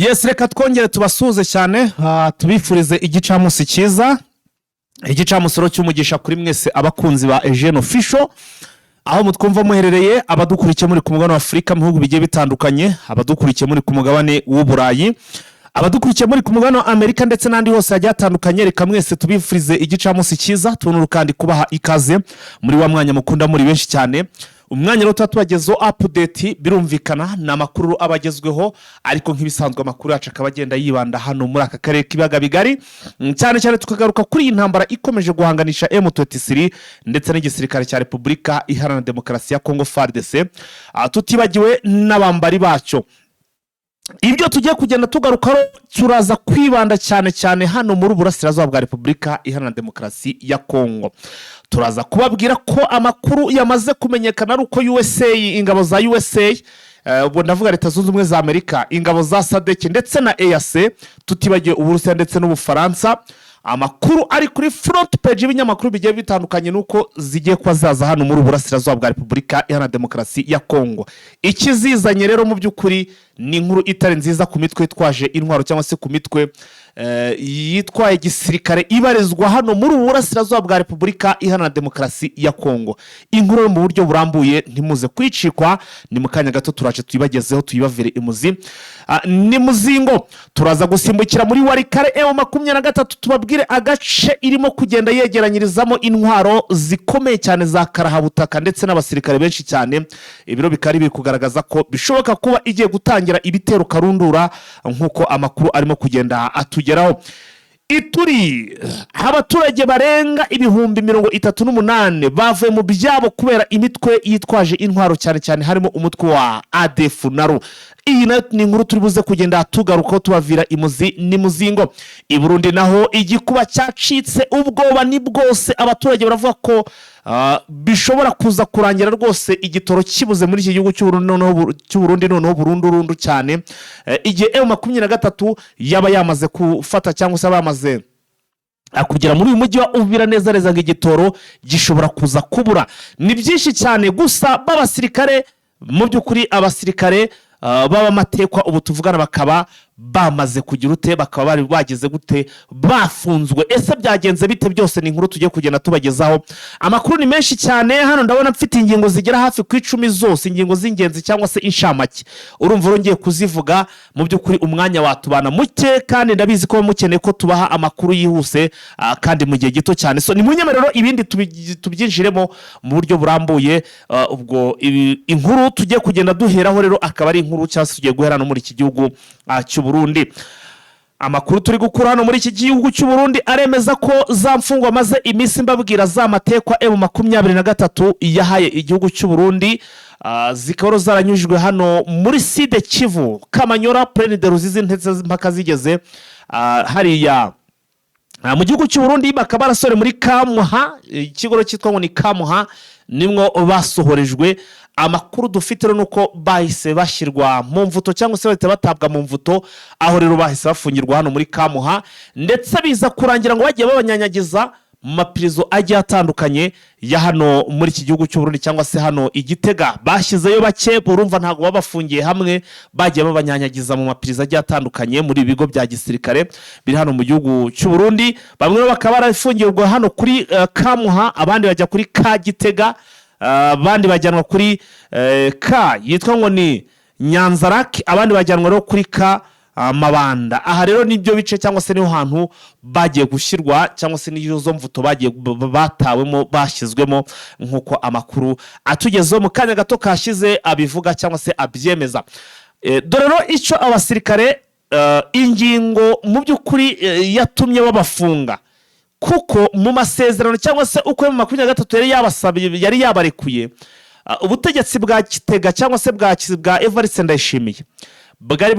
Yes, reka twongere tubasuhuze cyane, tubifurize igicamunsi cyiza, igicamunsi rero cy'umugisha kuri mwese abakunzi ba Eugene Official, aho mutwumva muherereye, abadukurikiye muri ku mugabane wa Afurika mu bihugu bigiye bitandukanye, abadukurikiye muri ku mugabane w'Uburayi, abadukurikiye muri ku mugabane wa Amerika ndetse n'ahandi hose hagiye hatandukanye. Reka mwese tubifurize igicamunsi cyiza, tubone kandi kubaha ikaze muri wa mwanya mukunda muri benshi cyane, umwanya rero tuba tubagezeho update. Birumvikana ni amakuru aba agezweho, ariko nk'ibisanzwe amakuru yacu akaba agenda yibanda hano muri aka karere k'ibiyaga bigari, cyane cyane tukagaruka kuri iyi ntambara ikomeje guhanganisha M23 ndetse n'igisirikare cya Repubulika Iharanira Demokarasi ya Kongo, FARDC, tutibagiwe n'abambari bacyo. Ibyo tugiye kugenda tugarukaho, turaza kwibanda cyane cyane hano muri Burasirazuba bwa Repubulika Iharanira Demokarasi ya Kongo. Turaza kubabwira ko amakuru yamaze kumenyekana ari uko USA, ingabo za USA, ubwo ndavuga Leta Zunze Ubumwe za Amerika, ingabo za SADC ndetse na EAC, tutibagiwe Uburusiya ndetse n'Ubufaransa, amakuru ari kuri front page y'ibinyamakuru bigiye bitandukanye nuko zigiye kuba zaza hano muri Burasirazuba bwa Repubulika Iharanira Demokarasi ya Kongo. Ikizizanye rero mu by'ukuri ni inkuru itari nziza ku mitwe yitwaje intwaro cyangwa se ku mitwe yitwaye gisirikare ibarizwa hano muri ubu Burasirazuba bwa Repubulika Iharanira Demokarasi ya Kongo. Inkuru mu buryo burambuye ntimuze kwicikwa, ni mu kanya gato turaje tuyibagezeho, tuyibavire imuzi. Ni muzingo. Turaza gusimbukira muri Walikale, M23, tubabwire agace irimo kugenda yegeranyirizamo intwaro zikomeye cyane za karahabutaka ndetse n'abasirikare benshi cyane. Ibiro bikaba biri kugaragaza ko bishoboka kuba igiye gutangira ibitero karundura, nk'uko amakuru arimo kugenda atugeraho. Ituri, abaturage barenga 38,000 bavuye mu byabo kubera imitwe yitwaje intwaro, cyane cyane harimo umutwe wa ADF NALU. Iyi nayo ni inkuru turi buze kugenda tugarukaho, tubavira imuzi n'imuzingo. I Burundi naho igikuba cyacitse, ubwoba ni bwose. Abaturage baravuga ko bishobora kuza kurangira rwose igitoro kibuze muri iki gihugu cy'Uburundi noneho cy'Uburundi noneho burundu rundu cyane, igihe M23 yaba yamaze gufata cyangwa se yaba yamaze kugera muri uyu mujyi wa Uvira neza neza, ngo igitoro gishobora kuza kubura. Ni byinshi cyane gusa b'abasirikare, mu by'ukuri abasirikare b'abamatekwa ubu tuvugana bakaba bamaze kugira ute, bakaba bari bageze gute, bafunzwe? Ese byagenze bite? Byose ni inkuru tugiye kugenda tubagezaho. Amakuru ni menshi cyane hano, ndabona mfite ingingo zigera hafi ku 10 zose, ingingo z'ingenzi cyangwa se inshamake. Urumva urongeye kuzivuga, mu by'ukuri umwanya watubana muke, kandi ndabizi ko mukeneye ko tubaha amakuru yihuse, kandi mu gihe gito cyane. So ni munyemerero ibindi tubyinjiremo mu buryo burambuye. Ubwo inkuru tugiye kugenda duheraho rero akaba ari inkuru cyangwa se tugiye guhera no muri iki gihugu cy'u Burundi. Amakuru turi gukura hano muri iki gihugu cy'u Burundi aremeza ko za mfungwa maze iminsi mbabwira, za matekwa M23 yahaye igihugu cy'u Burundi, zikaba zaranyujijwe hano muri Sud Kivu, Kamanyola, Plaine de Ruzizi, ndetse mpaka zigeze hariya mu gihugu cy'u Burundi, bakaba barasore muri Kamuha, ikigo cyitwa ngo ni Kamuha, nimwo basohorejwe. Amakuru dufite rero ni uko bahise bashyirwa mu mvuto cyangwa se bahita batabwa mu mvuto, aho rero bahise bafungirwa hano muri Kamuha, ndetse biza kurangira ngo bagiye babanyanyagiza mu mapirizo agiye atandukanye ya hano muri iki gihugu cy'u Burundi cyangwa se hano i Gitega. Bashyizeyo bake, urumva ntabwo babafungiye hamwe, bagiye babanyanyagiza mu mapirizo agiye atandukanye muri ibi bigo bya gisirikare biri hano mu gihugu cy'u Burundi. Bamwe bakaba barafungirwa hano kuri Kamuha, abandi bajya kuri ka Gitega, abandi bajyanwa kuri ka yitwa ngo ni Nyanzarake, abandi bajyanwa rero kuri ka Mabanda. Aha rero nibyo bice cyangwa se niho hantu bagiye gushyirwa cyangwa se n'izo mvuto bagiye batawemo, bashyizwemo, nk'uko amakuru atugezeho mu kanya gato kashize abivuga cyangwa se abyemeza. Dore rero icyo abasirikare, ingingo mu by'ukuri yatumye babafunga, kuko mu masezerano cyangwa se uko M23 yari yabasabiye, yari yabarekuye, ubutegetsi bwa Gitega cyangwa se bwa Evariste Ndayishimiye bwari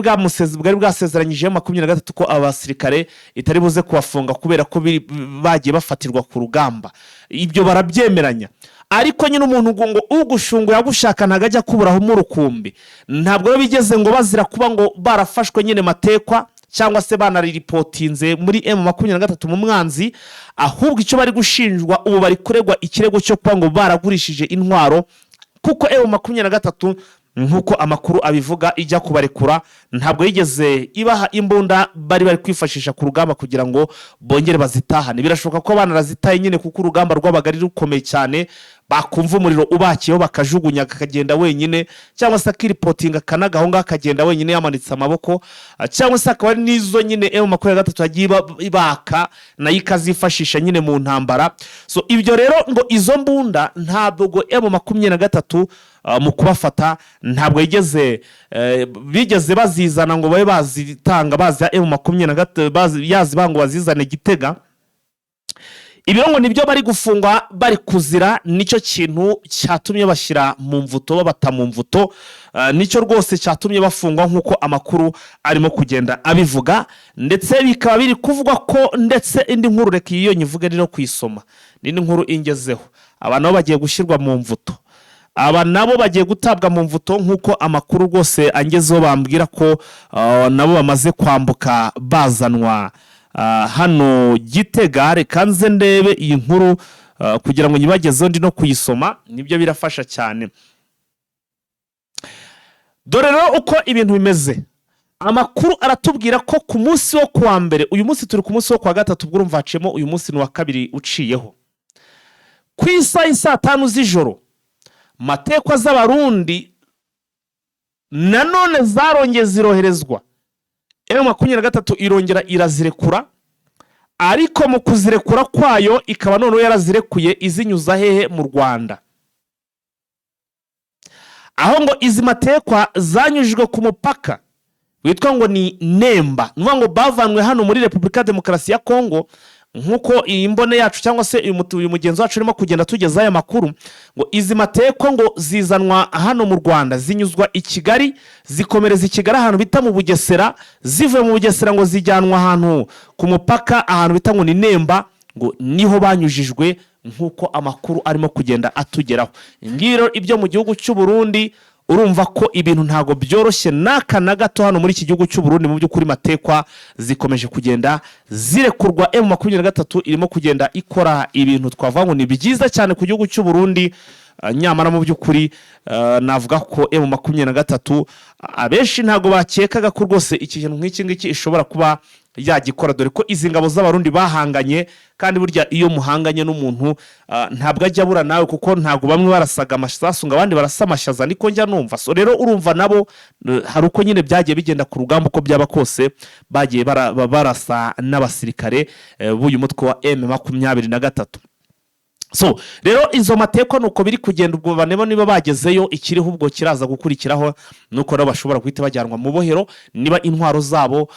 bwasezeranyije 23 ko abasirikare itari buze kubafunga kubera ko bagiye bafatirwa ku rugamba. Ibyo barabyemeranya, ariko nyine umuntu ngo ugushunguye agushaka ntabwo ajya kuburaho umurukumbi. Ntabwo rero bigeze ngo bazira kuba ngo barafashwe nyine matekwa cyangwa se banariripotinze muri M23 mu mwanzi, ahubwo icyo bari gushinjwa ubu, bari kuregwa ikirego cyo kuba ngo baragurishije intwaro, kuko M23 Nk'uko amakuru abivuga, ijya kubarekura ntabwo yigeze ibaha imbunda bari kwifashisha ku rugamba kugira ngo bongere bazitahane. Birashoboka ko banarazitaye nyine, kuko urugamba rwabaga ari rukomeye cyane, bakumva umuriro ubakiyeho bakajugunya akagenda wenyine, cyangwa se akiripotinga akanaga aho ngaho akagenda wenyine yamanitse amaboko, cyangwa se akaba ari n'izo nyine M23 yagiye ibaka nayo ikazifashisha nyine mu ntambara. So ibyo rero ngo izo mbunda ntabwo M23 mu kubafata ntabwo yigeze bigeze bazizana ngo babe bazitanga baziha M23, yazibaha ngo bazizane Gitega. Ibiro ngo nibyo bari gufungwa bari kuzira, nicyo kintu cyatumye bashyira mu mvuto, babata mu mvuto. Nicyo rwose cyatumye bafungwa nk'uko amakuru arimo kugenda abivuga. Ndetse bikaba biri kuvugwa ko, ndetse indi nkuru, reka iyo nyivuge rero kuyisoma, n'indi nkuru ingezeho, aba nabo bagiye gushyirwa mu mvuto, aba nabo bagiye gutabwa mu mvuto nk'uko amakuru rwose angezeho bambwira ko nabo bamaze kwambuka bazanwa hano Gitega. Reka nze ndebe iyi nkuru kugira ngo nyibagezeho ndi no kuyisoma, nibyo birafasha cyane. Dore rero uko ibintu bimeze. Amakuru aratubwira ko ku munsi wo kuwa mbere, uyu munsi turi ku munsi wo kuwa gatatu, ubwo urumva haciyemo uyu munsi ni uwa kabiri uciyeho, ku isaha y'i 5 z'ijoro matekwa z'Abarundi nanone zarongeye ziroherezwa, M23 irongera irazirekura. Ariko mu kuzirekura kwayo ikaba noneho yarazirekuye izinyuza hehe? Mu Rwanda, aho ngo izi matekwa zanyujijwe ku mupaka witwa ngo ni Nemba. Ni ukuvuga ngo bavanwe hano muri Repubulika ya Demokarasi ya Kongo, nk'uko iyi mbone yacu cyangwa se uyu mugenzi wacu urimo kugenda tugezaho aya makuru, ngo izi matekwa ngo zizanwa hano mu Rwanda, zinyuzwa i Kigali, zikomereza i Kigali ahantu bita mu Bugesera. Zivuye mu Bugesera ngo zijyanwa ahantu ku mupaka, ahantu bita ngo ni Nemba, ngo niho banyujijwe nk'uko amakuru arimo kugenda atugeraho. Ngiro ibyo mu gihugu cy'u Burundi. Urumva ko ibintu ntabwo byoroshye n'aka na gato hano muri iki gihugu cy'u Burundi. Mu by'ukuri matekwa zikomeje kugenda zirekurwa, M23 irimo kugenda ikora ibintu twavuga ngo ni byiza cyane ku gihugu cy'u Burundi. Nyamara mu by'ukuri navuga ko M23 abenshi ntabwo bakekaga ko rwose iki kintu nk'iki ngiki ishobora kuba yagikora, dore ko izi ngabo z'Abarundi bahanganye. Kandi burya iyo muhanganye n'umuntu ntabwo ajya abura nawe, kuko ntabwo bamwe barasaga amasasu ngo abandi barasa amashaza, niko njya numva. So rero urumva nabo hari uko nyine byagiye bigenda ku rugamba, uko byaba kose bagiye barasa n'abasirikare b'uyu mutwe wa M23. So rero izo matekwa ni uko biri kugenda. Ubwo banebo niba bagezeyo, ikiriho ubwo kiraza gukurikiraho nuko nabo bashobora guhita bajyanwa mu bohero niba intwaro zabo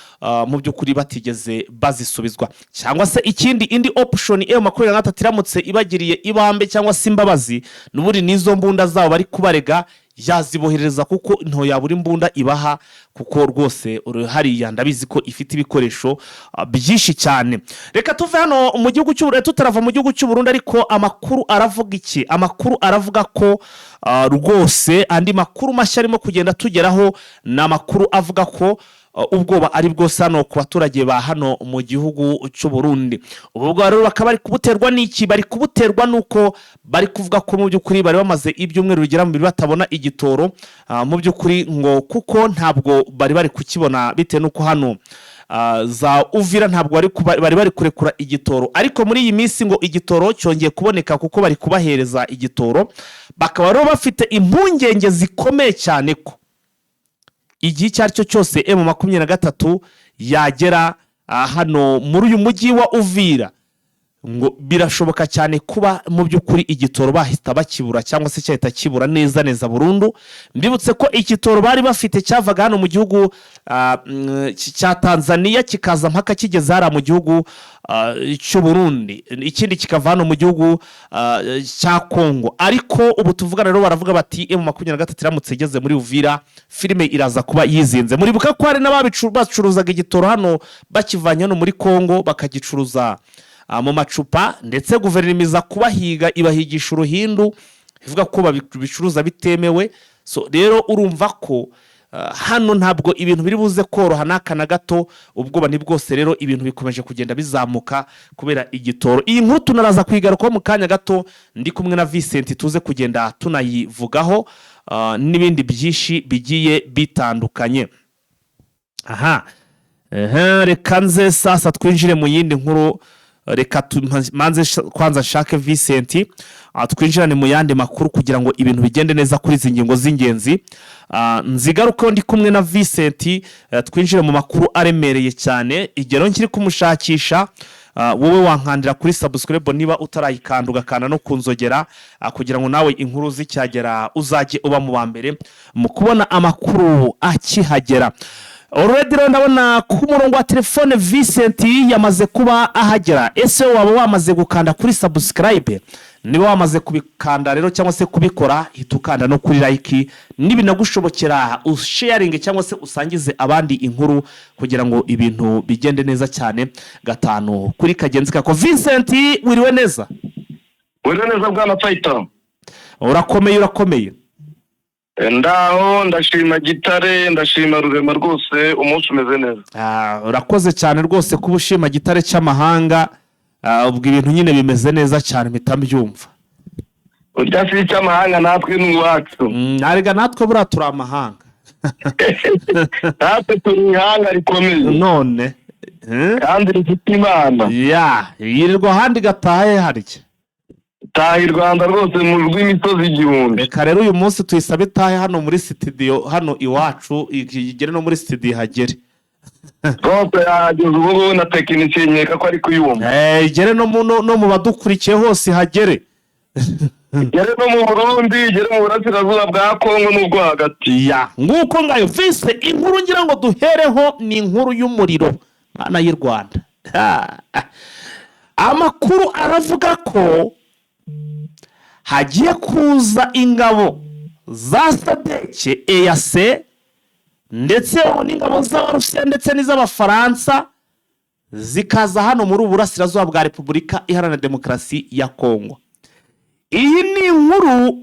mu by'ukuri batigeze bazisubizwa. Cyangwa se ikindi, indi option, M23 iramutse ibagiriye ibambe cyangwa se imbabazi, n'ubundi n'izo mbunda zabo bari kubarega yaziboherereza, kuko nto yabura imbunda ibaha, kuko rwose hariya ndabizi ko ifite ibikoresho byinshi cyane. Reka tuve hano mu gihugu cy'u Burundi, tutarava mu gihugu cy'u Burundi. Ariko amakuru aravuga iki? Amakuru aravuga ko rwose andi makuru mashya arimo kugenda tugeraho ni amakuru avuga ko ubwoba ari bwose hano ku baturage ba hano mu gihugu cy'u Burundi. Ubu bwoba rero bakaba bari kubuterwa n'iki? Bari kubuterwa n'uko bari kuvuga ko mu by'ukuri bari bamaze ibyumweru bigera mu 2 batabona igitoro. Mu by'ukuri ngo kuko ntabwo bari kukibona bitewe n'uko hano za Uvira ntabwo bari kurekura igitoro. Ariko muri iyi minsi ngo igitoro cyongeye kuboneka kuko bari kubahereza igitoro. Bakaba rero bafite impungenge zikomeye cyane ko igihe icyo ari cyo cyose M23 yagera hano muri uyu mujyi wa Uvira, ngo birashoboka cyane kuba mu by'ukuri igitoro bahita bakibura cyangwa se cyahita kibura neza neza burundu. Mbibutse ko igitoro bari bafite cyavaga hano mu gihugu cya Tanzania, kikaza mpaka kigeze hariya mu gihugu cy'u Burundi, ikindi kikava hano mu gihugu cya Kongo. Ariko ubu tuvugana rero baravuga bati M23 iramutse igeze muri Uvira, filime iraza kuba yizinze. Muribuka ko hari n'abacuruzaga igitoro hano bakivanye hano muri Kongo, bakagicuruza mu macupa, ndetse guverinoma iza kubahiga, ibahigisha uruhindu, ivuga ko babicuruza bitemewe. So rero urumva ko hano ntabwo ibintu biri buze koroha n'aka na gato. Ubwoba ni bwose rero, ibintu bikomeje kugenda bizamuka kubera igitoro. Iyi nkuru tunaraza kuyigarukaho mu kanya gato, ndi kumwe na Vincent, tuze kugenda tunayivugaho. n'ibindi byinshi bigiye bitandukanye. Aha. Ehe, reka nze sasa twinjire mu yindi nkuru. Reka manze kwanza nshake Vincent, twinjirane mu yandi makuru kugira ngo ibintu bigende neza kuri izi ngingo z'ingenzi. Nzigarukeho ndi kumwe na Vincent, twinjire mu makuru aremereye cyane. Igero nkiri kumushakisha, wowe wankandira kuri subscribe niba utarayikanda, ugakanda no ku nzogera, kugira ngo nawe inkuru zicyagera uzajye uba mu ba mbere mu kubona amakuru akihagera. Already rero ndabona ku murongo wa telefone Vincent yamaze kuba ahagera. Ese waba wamaze gukanda kuri subscribe? Niba wamaze kubikanda rero cyangwa se kubikora, hita ukanda no kuri like, nibinagushobokera usharinge cyangwa se usangize abandi inkuru kugira ngo ibintu bigende neza cyane gatanu kuri kagenzi kako. Vincent, wiriwe neza? Wiriwe neza, bwana Fayita. Urakomeye, urakomeye? Ndaho, ndashima Gitare, ndashima Rurema rwose, umunsi umeze neza. Urakoze cyane rwose kuba ushima Gitare cy'amahanga. Ubwo ibintu nyine bimeze neza cyane, mpita mbyumva. Urya si icy'amahanga, natwe ni uwacu. Arega natwe buriya turi amahanga. Natwe turi ihanga rikomeye. None eh? Kandi rifite Imana. Ya, yirirwa ahandi igataha he harya? Taha i Rwanda rwose, mu rw'imisozi igihumbi. Reka rero uyu munsi tuyisabe itahe hano muri sitidiyo hano iwacu, igere no muri sitidiyo ihagere. Rwose yahageze ubu ngubu, na tekinisiye nkeka ko ari kuyumva. Igere no mu badukurikiye hose ihagere. Igere no mu Burundi, igere mu burasirazuba bwa Kongo n'ubwo hagati. Ya, nguko ngayo vise. Inkuru ngira ngo duhereho ni inkuru y'umuriro, mwana y'u Rwanda. Ha. Amakuru aravuga ko hagiye kuza ingabo za SADC, EAC, ndetse n'ingabo z'Abarusiya ndetse n'iz'Abafaransa, zikaza hano muri ubu burasirazuba bwa Repubulika Iharanira Demokarasi ya Kongo. Iyi ni inkuru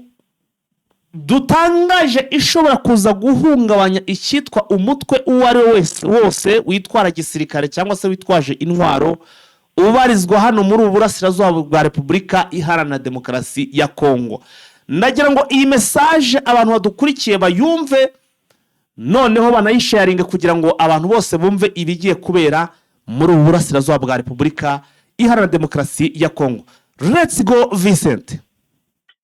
dutangaje ishobora kuza guhungabanya icyitwa umutwe uwo ari we wese wose witwara gisirikare cyangwa se witwaje intwaro ubarizwa hano muri ubu burasirazuba bwa Repubulika Iharanira Demokarasi ya Kongo. Ndagira ngo iyi message abantu badukurikiye bayumve, noneho banayisharinge kugira ngo abantu bose bumve ibigiye kubera muri ubu burasirazuba bwa Repubulika Iharanira Demokarasi ya Kongo. Let's go, Vincent.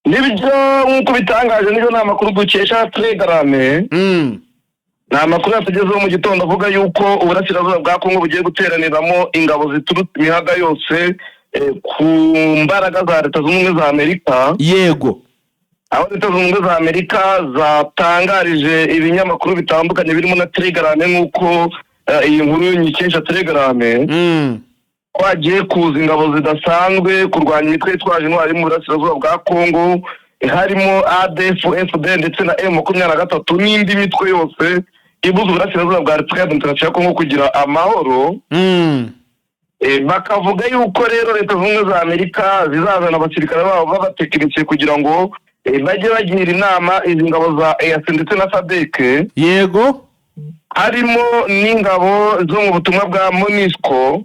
Nibyo, nk'uko bitangaje, nibyo, ni amakuru dukesha Telegram. Ni amakuru yatugezeho mu gitondo avuga yuko uburasirazuba bwa Kongo bugiye guteraniramo ingabo ziturutse imihaga yose, ku mbaraga za Leta Zunze Ubumwe za Amerika. Aho Leta Zunze Ubumwe za Amerika zatangarije ibinyamakuru bitandukanye birimo na Telegram, nk'uko iyi nkuru nyikesha Telegram, ko hagiye kuza ingabo zidasanzwe kurwanya imitwe yitwaje intwari mu burasirazuba bwa Kongo, harimo ADF, FD ndetse na M23 n'indi mitwe yose ibuza uburasirazuba bwa Repubulika ya Demokarasi ya Kongo kugira amahoro. Bakavuga yuko rero Leta Zunze Ubumwe za Amerika zizazana abasirikare babo b'abatekinisiye kugira ngo bajye bagira inama izi ngabo za EAC ndetse na SADC, harimo n'ingabo zo mu butumwa bwa MONUSCO.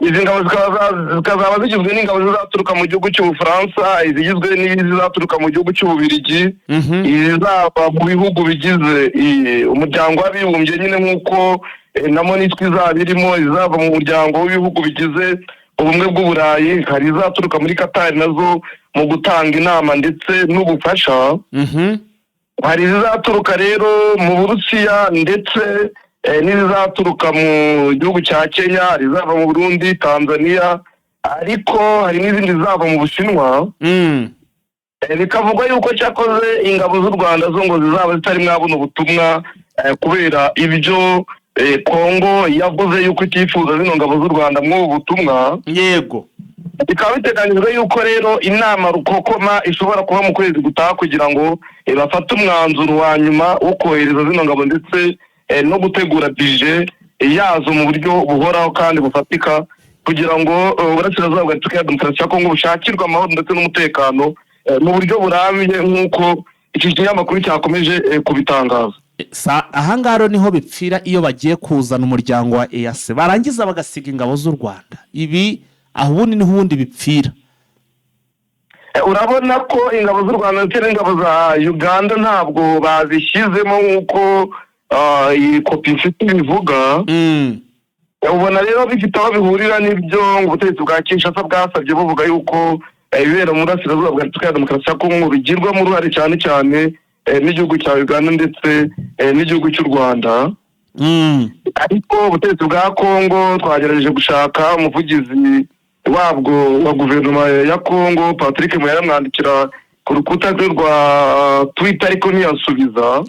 Izi ngabo zikazaba zigizwe n'ingabo zizaturuka mu gihugu cy'Ubufaransa, izigizwe n'izizaturuka mu gihugu cy'Ububirigi, izizava mu bihugu bigize Umuryango w'Abibumbye nyine, nk'uko na MONUSCO izaba irimo, izava mu muryango w'ibihugu bigize Ubumwe bw'Uburayi, hari izaturuka muri Katari nazo mu gutanga inama ndetse n'ubufasha. Hari izizaturuka rero mu Burusiya ndetse n'izizaturuka mu gihugu cya Kenya, hari izava mu Burundi, Tanzania, ariko hari n'izindi zizava mu Bushinwa. Bikavugwa yuko cyakoze ingabo z'u Rwanda zo ngo zizaba zitari mwabona ubutumwa, kubera ibyo Kongo yavuze yuko itifuza zino ngabo z'u Rwanda mw'ubu butumwa. Bikaba biteganyijwe yuko rero inama rukokoma ishobora kuba mu kwezi gutaha kugira ngo bafate umwanzuro wa nyuma wo kohereza zino ngabo ndetse no gutegura budget yazo mu buryo buhoraho kandi bufatika, kugira ngo uburasirazuba bwa Repubulika ya Demokarasi ya Kongo bushakirwe amahoro ndetse n'umutekano mu buryo burambye, nk'uko iki kinyamakuru cyakomeje kubitangaza. Ahangaha rero niho bipfira, iyo bagiye kuzana umuryango wa EAC barangiza bagasiga ingabo z'u Rwanda. Ibi aho ubundi niho ubundi bipfira. Urabona ko ingabo z'u Rwanda ndetse n'ingabo za Uganda ntabwo bazishyizemo nk'uko iyi kopi mfite ibivuga. Ubona rero bifite aho bihurira n'ibyo ngo ubutegetsi bwa Kinshasa bwasabye, buvuga yuko ibibera mu burasirazuba bwa Repubulika ya Demokarasi ya Kongo bigirwamo uruhare cyane cyane n'igihugu cya Uganda ndetse n'igihugu cy'u Rwanda. Ariko ubutegetsi bwa Kongo, twagerageje gushaka umuvugizi wabwo wa guverinoma ya Kongo, Patrick Muyaya, amwandikira ku rukuta rwe rwa Twitter, ariko ntiyasubiza.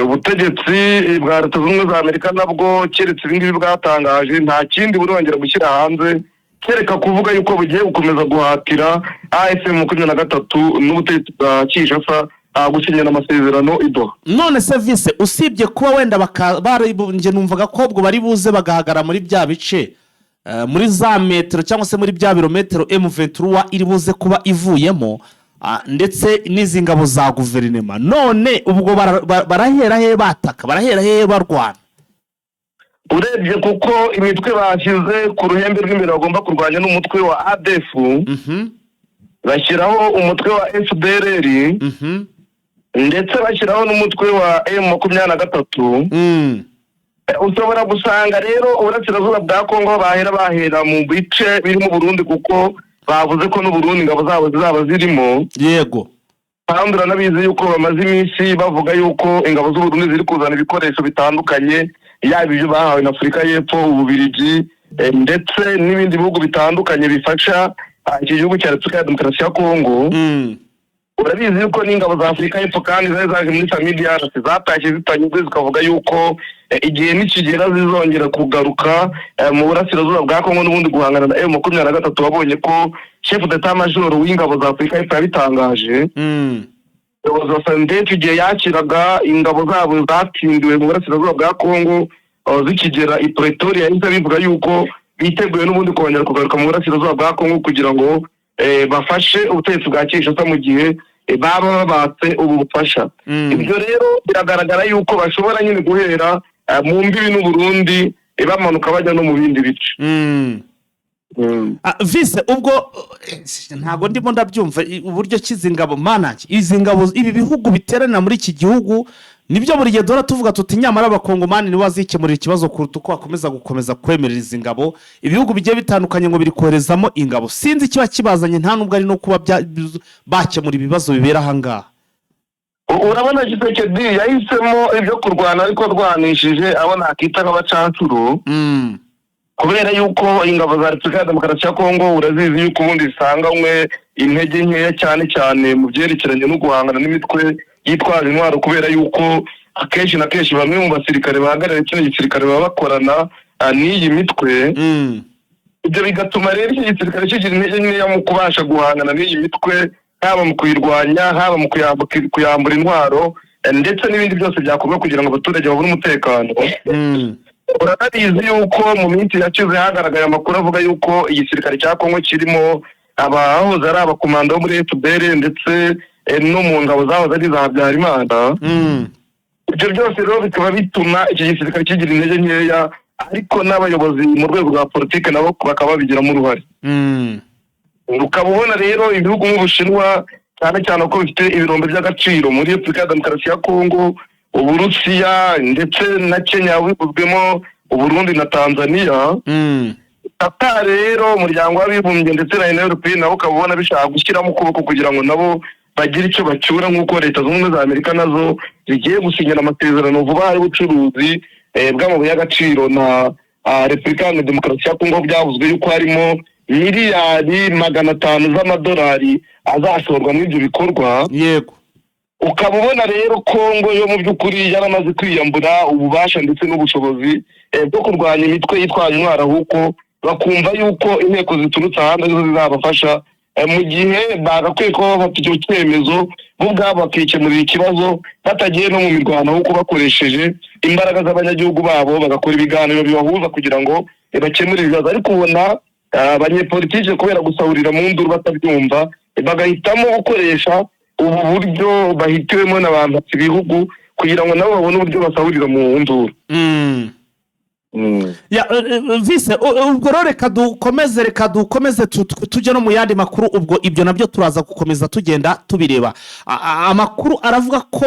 Ubutegetsi bwa Leta Zunze Ubumwe za Amerika nabwo, keretse ibingibi bwatangaje, nta kindi burongera gushyira hanze kereka kuvuga yuko bugiye gukomeza guhatira AFC M23 n'ubutegetsi bwa Kinshasa gusinyana amasezerano i Doha. None se vise, usibye kuba wenda njye numvaga ko ubwo bari buze bagahagarara muri bya bice, muri za metero cyangwa se muri bya birometero M23 iri buze kuba ivuyemo, ndetse n'izi ngabo za guverinoma, none ubwo barahera he bataka, barahera he barwana? Urebye kuko imitwe bashyize ku ruhembe rw'imbere bagomba kurwanya n'umutwe wa ADF, bashyiraho umutwe wa FDLR, ndetse bashyiraho n'umutwe wa M23. Ushobora gusanga rero uburasirazuba bwa Kongo bahera mu bice birimo Burundi, kuko bavuze ko n'Uburundi ingabo zabo zizaba zirimo. Kandi uranabizi yuko bamaze iminsi bavuga yuko ingabo z'Uburundi ziri kuzana ibikoresho bitandukanye, yaba ibyo bahawe na Afurika y'Epfo, Ububirigi, ndetse n'ibindi bihugu bitandukanye bifasha iki gihugu cya Repubulika ya Demokarasi ya Kongo. Urabizi yuko n'ingabo za Afurika y'Epfo kandi zari zaje muri SAMIDRC zatashye zitanyuzwe, zikavuga yuko igihe nikigera zizongera kugaruka mu burasirazuba bwa Kongo n'ubundi guhangana na M23. Wabonye ko chef d'état major w'ingabo za Afurika y'Epfo yabitangaje. Umuyobozi wa SAMIDRC, igihe yakiraga ingabo zabo zatsindiwe mu burasirazuba bwa Kongo zikigera i Pretoria, yahise abivuga yuko biteguye n'ubundi kongera kugaruka mu burasirazuba bwa Kongo kugira ngo bafashe ubutegetsi bwa Kinshasa mu gihe baba babatse ubu bufasha. Ibyo rero biragaragara yuko bashobora nyine guhera mu mbibi n'Uburundi, bamanuka bajya no mu bindi bice. Vise, ubwo ntabwo ndimo ndabyumva uburyo ki izi ngabo manage izi ngabo, ibi bihugu biteranira muri iki gihugu. Nibyo, buri gihe duhora tuvuga tuti nyamara Abakongomani nibo bazikemurira ikibazo kuruta uko bakomeza gukomeza kwemerera izi ngabo. Ibihugu bigiye bitandukanye ngo biri koherezamo ingabo, sinzi ikiba kibazanye, nta nubwo ari no kuba bakemura ibibazo bibera ahangaha. Urabona Tshisekedi yahisemo ibyo kurwana, ariko arwanishije abo nakita nk'abacancuro, kubera yuko ingabo za Repubulika ya Demokarasi ya Kongo, urazizi yuko ubundi zisanganywe intege nkeya cyane cyane mu byerekeranye no guhangana n'imitwe yitwaje intwaro, kubera yuko akenshi na kenshi bamwe mu basirikare bahagarariye kino gisirikare baba bakorana n'iyi mitwe. Ibyo bigatuma rero iki gisirikare kigira intege nkeya mu kubasha guhangana n'iyi mitwe, haba mu kuyirwanya, haba mu kuyambura intwaro, ndetse n'ibindi byose byakorwa kugira ngo abaturage babone umutekano. Urabizi yuko mu minsi yashize hagaragaye amakuru avuga yuko igisirikare cya Kongo kirimo abahoze ari abakomando bo muri FPR ndetse no mu ngabo zahoze ari iza Habyarimana. Ibyo byose rero bikaba bituma iki gisirikare kigira intege nkeya, ariko n'abayobozi mu rwego rwa politiki nabo bakaba babigiramo uruhare. Ukaba ubona rero ibihugu nk'Ubushinwa, cyane cyane ko bifite ibirombe by'agaciro muri Repubulika ya Demokarasi ya Kongo, Uburusiya ndetse na Kenya bivuzwemo, Uburundi na Tanzania. Qatar rero, Umuryango w'Abibumbye ndetse na Union Européenne nabo ukaba ubona bishaka gushyiramo ukuboko kugira ngo nabo bagire icyo bacyura, nk'uko Leta Zunze Ubumwe za Amerika nazo zigiye gusinyana amasezerano vuba y'ubucuruzi bw'amabuye y'agaciro na Repubulika Iharanira Demokarasi ya Kongo. Byavuzwe yuko harimo miliyari 500 z'amadolari azashorwa muri ibyo bikorwa. Ukaba ubona rero Kongo yo mu by'ukuri yaramaze kwiyambura ububasha ndetse n'ubushobozi bwo kurwanya imitwe yitwaje intwaro, ahubwo bakumva yuko inteko ziturutse ahandi arizo zizabafasha, mu gihe bagakwiye kuba bafata icyo cyemezo bo ubwabo bakikemurira ikibazo batagiye no mu mirwano, ahubwo bakoresheje imbaraga z'abanyagihugu babo, bagakora ibiganiro bibahuza kugira ngo bakemure ibibazo. Ariko ubona abanyepolitike, kubera gusahurira mu nduru batabyumva, bagahitamo gukoresha ubu buryo bahitiwemo na ba ibihugu kugira ngo nabo babone uburyo basahurira mu nduru. Ya, vise ubwo rero reka dukomeze tujye no mu yandi makuru. Ubwo ibyo nabyo turaza gukomeza tugenda tubireba. Amakuru aravuga ko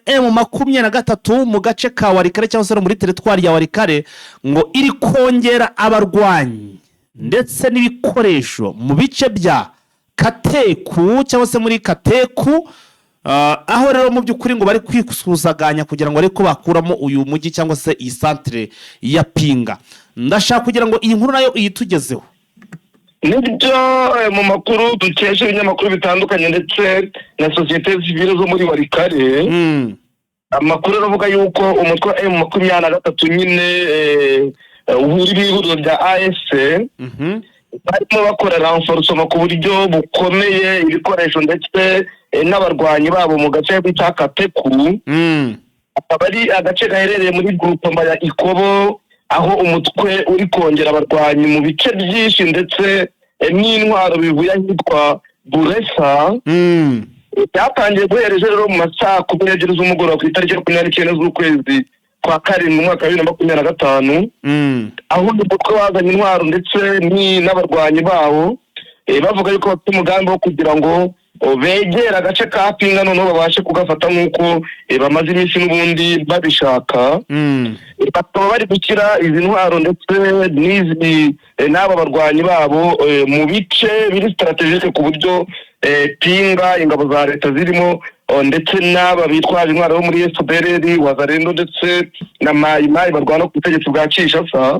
M23 mu gace ka Walikale cyangwa se no muri teritwari ya Walikale ngo iri kongera abarwanyi ndetse n'ibikoresho mu bice bya Kateku cyangwa se muri Kateku. Aho rero mu by'ukuri ngo bari kwisuzaganya kugira ngo arebe ko bakuramo uyu mujyi cyangwa se iyi santire ya Pinga. Ndashaka kugira ngo iyi nkuru nayo iyitugezeho. Nibyo, mu makuru dukesha ibinyamakuru bitandukanye ndetse na sosiyete sivile zo muri Walikale, amakuru aravuga yuko umutwe wa M23 nyine uri mu ihuriro rya AFC barimo bakora renforcement ku buryo bukomeye, ibikoresho ndetse n'abarwanyi babo mu gace bita Kateku, akaba ari agace gaherereye muri groupement ya Ikobo, aho umutwe uri kongera abarwanyi mu bice byinshi ndetse n'intwaro bivuye ahitwa Buresa. Byatangiye guhera ejo rero mu ma saa 12 z'umugoroba ku itariki 29 z'ukwezi kwa karindwi mu mwaka wa 2025, aho uyu mutwe wazanye intwaro ndetse n'abarwanyi bawo, bavuga yuko bafite umugambi wo kugira ngo begere agace ka Pinga, noneho babashe kugafata nk'uko bamaze iminsi n'ubundi babishaka. Bakaba bari gushyira izi ntwaro ndetse n'izi n'aba barwanyi babo mu bice biri stratégique, ku buryo Pinga ingabo za leta zirimo ndetse n'aba bitwaje intwaro bo muri FDLR, Wazalendo ndetse na Mayi Mayi barwana ku butegetsi bwa Kinshasa,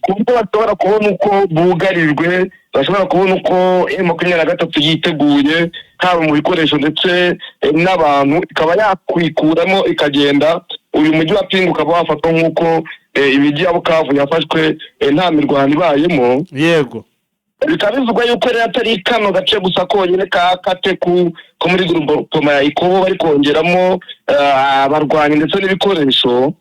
ku buryo bashobora kubona uko bugarijwe, bashobora kubona uko M23 yiteguye haba mu bikoresho ndetse n'abantu, ikaba yakwikuramo ikagenda, uyu mujyi wa Pinga ukaba wafatwa nk'uko imijyi ya Bukavu yafashwe nta mirwano ibayemo. Bikaba bivugwa yuko rero atari kano gace gusa konyine ka Kateku ko muri groupement ya Ikobo bari kongeramo abarwanyi ndetse n'ibikoresho,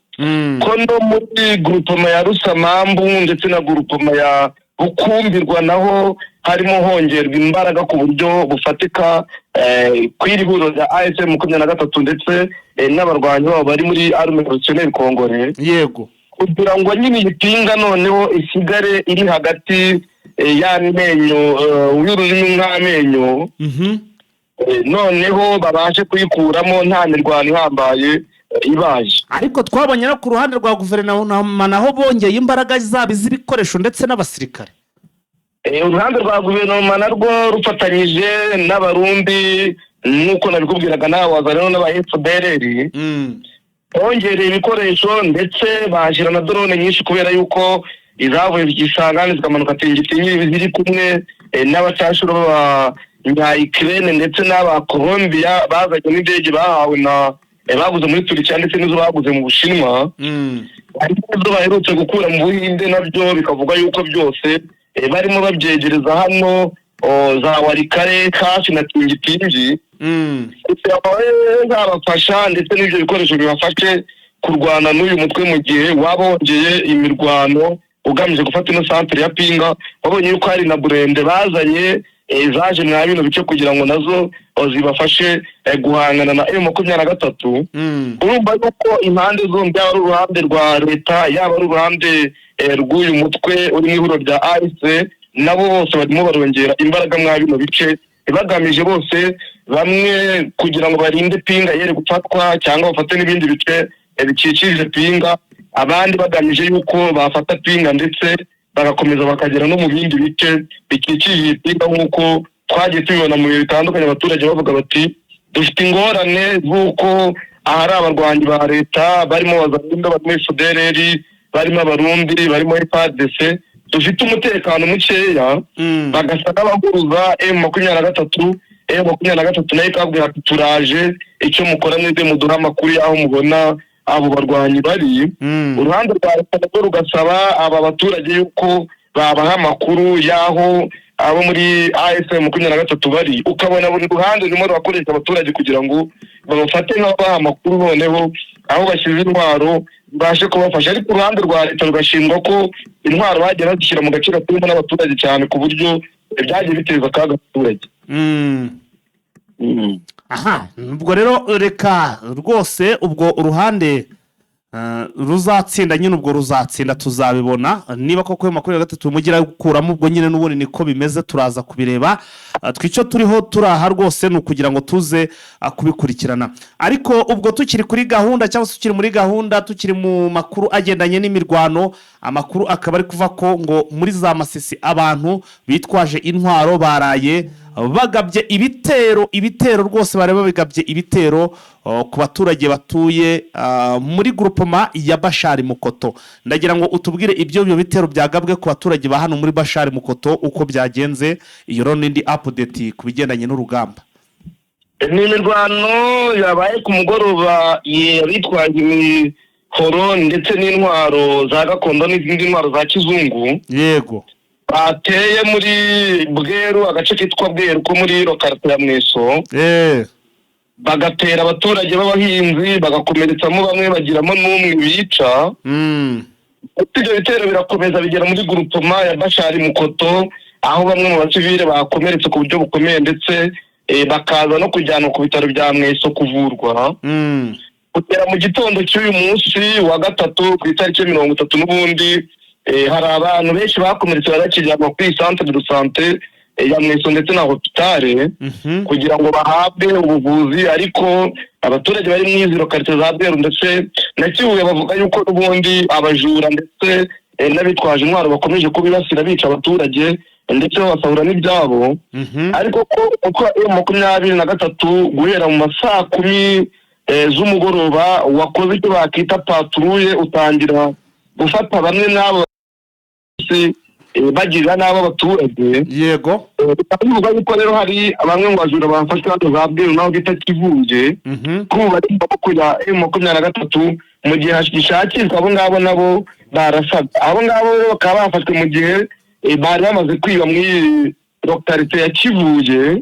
ko no muri groupement ya Rusamambu ndetse na groupement ya Bukumbirwa naho harimo hongerwa imbaraga ku buryo bufatika kw'iri huriro rya AFC M23 ndetse n'abarwanyi babo bari muri Armée Révolutionnaire Congolais, kugira ngo nyine iyi Pinga noneho isigare iri hagati y'amenyo y'ururimi nk'amenyo, noneho babashe kuyikuramo nta mirwano ihambaye ibaye. Ariko twabonye no ku ruhande rwa guverinoma naho bongeye imbaraga zaba iz'ibikoresho ndetse n'abasirikare. Uruhande rwa guverinoma narwo rufatanyije n'Abarundi, nk'uko nabikubwiraga, nawe rero n'aba FDLR, bongereye ibikoresho ndetse bashyira na drone nyinshi, kubera yuko izavuye Kisangani zikamanuka Tingitingi ziri kumwe n'abacashuro ba Ukraine ndetse n'aba Colombia bazanye n'indege bahawe na baguze muri Turikiya ndetse n'izo baguze mu Bushinwa, hari n'izo baherutse gukura mu Buhinde, nabyo bikavuga yuko byose barimo babyegereza hano za Walikale hafi na Tingitingi kugira ngo babe zabafasha ndetse n'ibyo bikoresho bibafashe kurwana n'uyu mutwe mu gihe waba wongeye imirwano ugamije gufata ino santere ya Pinga. Wabonye yuko hari na burende bazanye zaje mwa bino bice kugira ngo nazo zibafashe guhangana na M23. Urumva yuko impande zombi, yaba ari uruhande rwa leta, yaba ari uruhande rw'uyu mutwe uri mu ihuriro rya AFC, nabo bose barimo barongera imbaraga mwa bino bice, bagamije bose bamwe kugira ngo barinde Pinga yere gufatwa cyangwa bafate n'ibindi bice bikikije Pinga, abandi bagamije yuko bafata Pinga ndetse bagakomeza bakagera no mu bindi bice bikikije iyi Pinga, nk'uko twagiye tubibona mu bihe bitandukanye abaturage bavuga bati: "Dufite ingorane z'uko ahari abarwanyi ba leta barimo Wazalendo, barimo FDLR, barimo Abarundi, barimo FARDC, dufite umutekano mukeya." Bagasa n'abahuruza M23, M23 nayo ikababwira ati: "Turaje, icyo mukora mwebwe muduha amakuru y'aho mubona abo barwanyi bari." Uruhande rwa leta narwo rugasaba aba baturage yuko babaha amakuru y'aho abo muri AFC M23 bari. Ukabona buri ruhande rurimo rurakoresha abaturage kugira ngo babafate nk'ababaha amakuru, noneho aho bashyize intwaro babashe kubafasha. Ariko uruhande rwa leta rugashinjwa ko intwaro bagiye bazishyira mu gace gatuwemo n'abaturage cyane, ku buryo byagiye biteza akaga abaturage. Aha ubwo rero reka rwose ubwo uruhande Ruzatsinda nyine, ubwo ruzatsinda tuzabibona. Niba koko M23 mugira gukuramo, ubwo nyine n'ubundi niko bimeze, turaza kubireba. Twe icyo turiho turaha rwose ni ukugira ngo tuze kubikurikirana. Ariko ubwo tukiri kuri gahunda, cyangwa se tukiri muri gahunda, tukiri mu makuru agendanye n'imirwano, amakuru akaba ari kuva ko ngo muri za Masisi abantu bitwaje intwaro baraye bagabye ibitero rwose, bari babigabye ibitero ku baturage batuye muri groupement ya Bashari Mukoto. Ndagira ngo utubwire ibyo bitero byagabwe ku baturage ba hano muri Bashari Mukoto uko byagenze. Iyo rero n'indi update ku bigendanye n'urugamba. Ni imirwano yabaye ku mugoroba, bitwaje imihoro ndetse n'intwaro za gakondo n'izindi ntwaro za kizungu. Bateye muri Bweru, agace kitwa Bweru ko muri localité ya Mweso. Bagatera abaturage b'abahinzi, bagakomeretsamo bamwe, bagiramo n'umwe bica. Ibyo bitero birakomeza bigera muri groupement ya Bashari Mukoto, aho bamwe mu basivile bakomeretse ku buryo bukomeye, ndetse bakaza no kujyanwa ku bitaro bya Mweso kuvurwa. Kugera mu gitondo cy'uyu munsi wa gatatu, ku itariki 30 n'ubundi, hari abantu benshi bakomeretse bari bakijyanwa kuri centre de santé ya Mweso ndetse na hôpital kugira ngo bahabwe ubuvuzi. Ariko abaturage bari mu izi localité za Bweru ndetse na Kibuye bavuga yuko n'ubundi abajura ndetse n'abitwaje intwaro bakomeje kubibasira, bica abaturage ndetse babasahura n'ibyabo. Ariko ko uko M23 guhera mu ma saa 10 z'umugoroba wakoze icyo bakita patrouille, utangira gufata bamwe n'abo bagirira nabi abaturage. Bikaba bivuga yuko rero hari bamwe mu bajura bafashwe hano za Bweru n'aho bita Kivunge, ko ubu bari mu maboko ya M23 mu gihe gishakishwa abo ngabo nabo barasaga. Abo ngabo rero bakaba bafashwe mu gihe bari bamaze kwiba muri iyi localité ya Kivuye.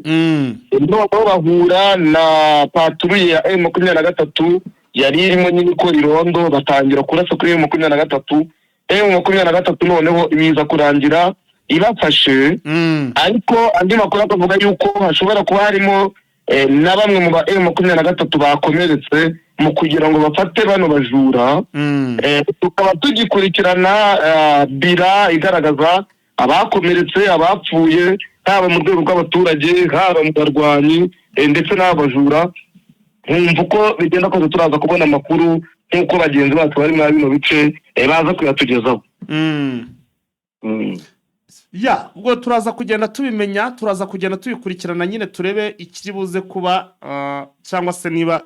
Noneho bahura na patrouille ya M23 yari irimo nyine ikora irondo, batangira kurasa kuri M23. M23 noneho ibiza kurangira ibafashe. Ariko andi makuru akavuga yuko hashobora kuba harimo na bamwe mu ba M23 bakomeretse mu kugira ngo bafate bano bajura. Tukaba tugikurikirana bilan igaragaza abakomeretse, abapfuye, haba mu rwego rw'abaturage, haba mu barwanyi, ndetse n'abajura. Nkumva uko bigenda kose turaza kubona amakuru nk'uko bagenzi bacu bari muri bino bice baza kuyatugezaho. Ya, ubwo turaza kugenda tubimenya, turaza kugenda tubikurikirana nyine, turebe ikiri buze kuba, cyangwa se niba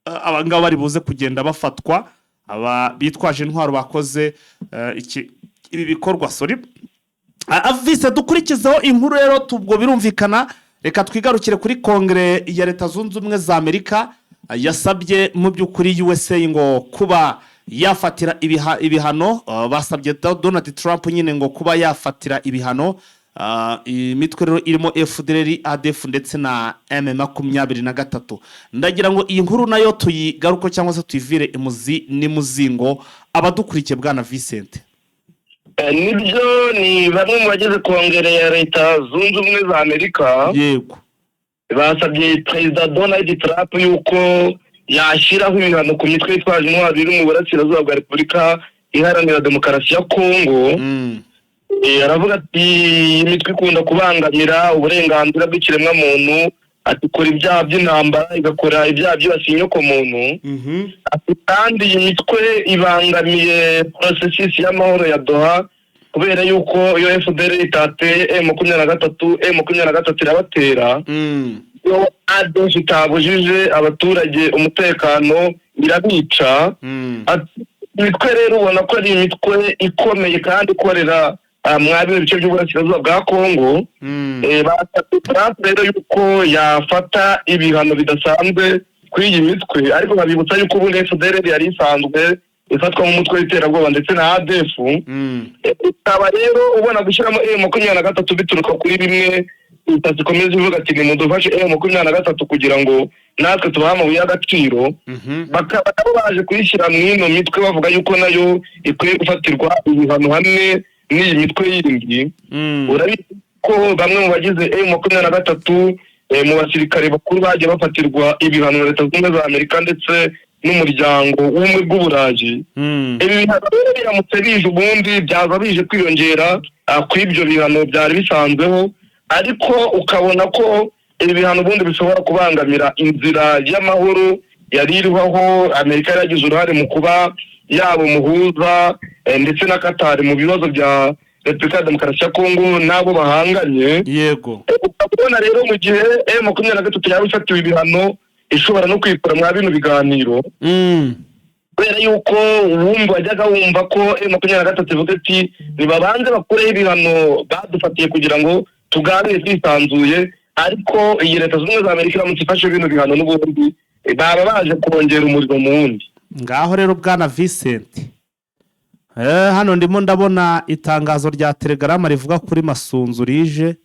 aba ngaba bari buze kugenda bafatwa, aba bitwaje intwaro bakoze ibi bikorwa. Sorry, avise dukurikizeho inkuru rero. Tubwo birumvikana, reka twigarukire kuri Kongere ya Leta Zunze Ubumwe za Amerika yasabye mu by'ukuri USA ngo kuba yafatira ibihano. Basabye Donald Trump nyine ngo kuba yafatira ibihano imitwe rero irimo FDLR, ADF ndetse na M23. Ndagira ngo iyi nkuru nayo tuyigaruke, cyangwa se tuyivire imuzi n'imuzingo abadukurikiye, bwana Vincent. Nibyo, ni bamwe mu bagize Kongere ya Leta Zunze Ubumwe za Amerika basabye Perezida Donald Trump yuko yashyiraho ibihano ku mitwe yitwaje intwaro iri mu burasirazuba bwa Repubulika Iharanira Demokarasi ya Kongo. Aravuga ati iyi mitwe ikunda kubangamira uburenganzira bw'ikiremwamuntu, ati ikora ibyaha by'intambara, igakora ibyaha byibasiye inyokomuntu, ati kandi iyi mitwe ibangamiye processus y'amahoro ya Doha, kubera yuko iyo FDLR itateye M23, M23 irabatera. Iyo ADF itabujije abaturage umutekano, irabica. Ati, imitwe rero ubona ko ari imitwe ikomeye kandi ikorera mwa bino bice by'uburasirazuba bwa Kongo. Basabye Trump rero yuko yafata ibihano bidasanzwe kuri iyi mitwe, ariko nkabibutsa yuko ubundi FDLR yari isanzwe ifatwa nk'umutwe w'iterabwoba ndetse na ADF. Ukaba rero ubona gushyiramo M23 bituruka kuri bimwe leta zikomeza ivuga ati nimudufashe M23 kugira ngo natwe tubahe amabuye y'agaciro. Bakaba nabo baje kuyishyira mu ino mitwe, bavuga yuko nayo ikwiye gufatirwa ibihano hamwe n'iyi mitwe yindi. Urabizi ko bamwe mu bagize M23, mu basirikare bakuru, bagiye bafatirwa ibihano na Leta Zunze Ubumwe za Amerika ndetse n'Umuryango w'Ubumwe bw'Uburayi. Ibi bihano rero biramutse bije, ubundi byaza bije kwiyongera kuri ibyo bihano byari bisanzweho, ariko ukabona ko ibi bihano ubundi bishobora kubangamira inzira y'amahoro yari iriho, aho Amerika yari yagize uruhare mu kuba yaba umuhuza ndetse na Katari mu bibazo bya Repubulika ya Demokarasi ya Kongo n'abo bahanganye. Ukabona rero mu gihe M23 yaba ifatiwe ibihano, ishobora no kwikura mwa bino biganiro, kubera yuko wumva wajyaga wumva ko M23 ivuga ati: "Nibabanze bakureho ibihano badufatiye kugira ngo tuganire twisanzuye." Ariko iyi Leta Zunze Ubumwe za Amerika iramutse ifashe bino bihano, n'ubundi baba baje kongera umuriro mu wundi. Ngaho rero, bwana Vincent, hano ndimo ndabona itangazo rya Telegram rivuga kuri Masunzu rije.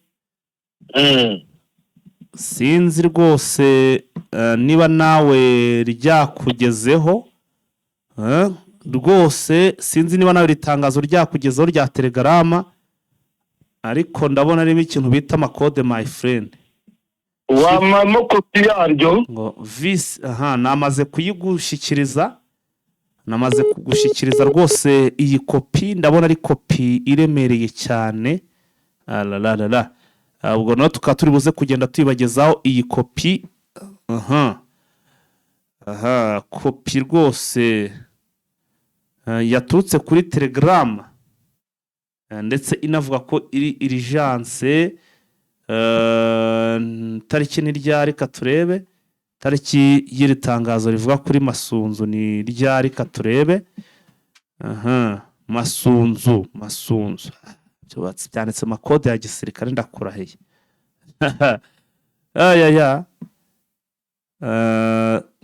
Sinzi rwose niba nawe ryakugezeho. Rwose sinzi niba nawe iri tangazo ryakugezeho rya Telegram, ariko ndabona ririmo ikintu bita amakode, my friend. Wamamo kopi yaryo. Ngo visi aha namaze kuyigushyikiriza, namaze kugushyikiriza rwose iyi kopi. Ndabona ari kopi iremereye cyane. Arararara, ubwo nawe tukaba turi buze kugenda tuyibagezaho iyi kopi. Aha kopi rwose yaturutse kuri Telegram, ndetse inavuga ko iri urgence. Tariki ni ryari? Reka turebe tariki y'iri tangazo rivuga kuri Masunzu ni ryari. Reka turebe. Aha Masunzu, Masunzu byubatse, byanditse mu makode ya gisirikare, ndakurahiye. Ayaya,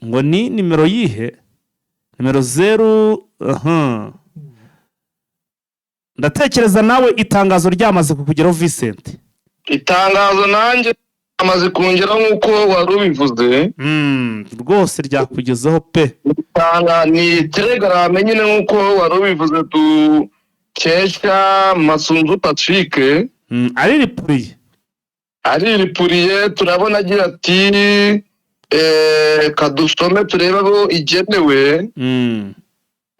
ngo ni nimero yihe? Nimero 0. Aha ndatekereza nawe itangazo ryamaze kukugeraho, Vincent. Itangazo nanjye amaze kongeraho nk'uko wari ubivuze. Rwose ryakugezeho pe. Tanga ni Telegram nyine, nk'uko wari ubivuze, dukesha Masunzu Patrick. Ariripuriye. Ariripuriye. Turabona agira ati kadusome turebe abo igenewe.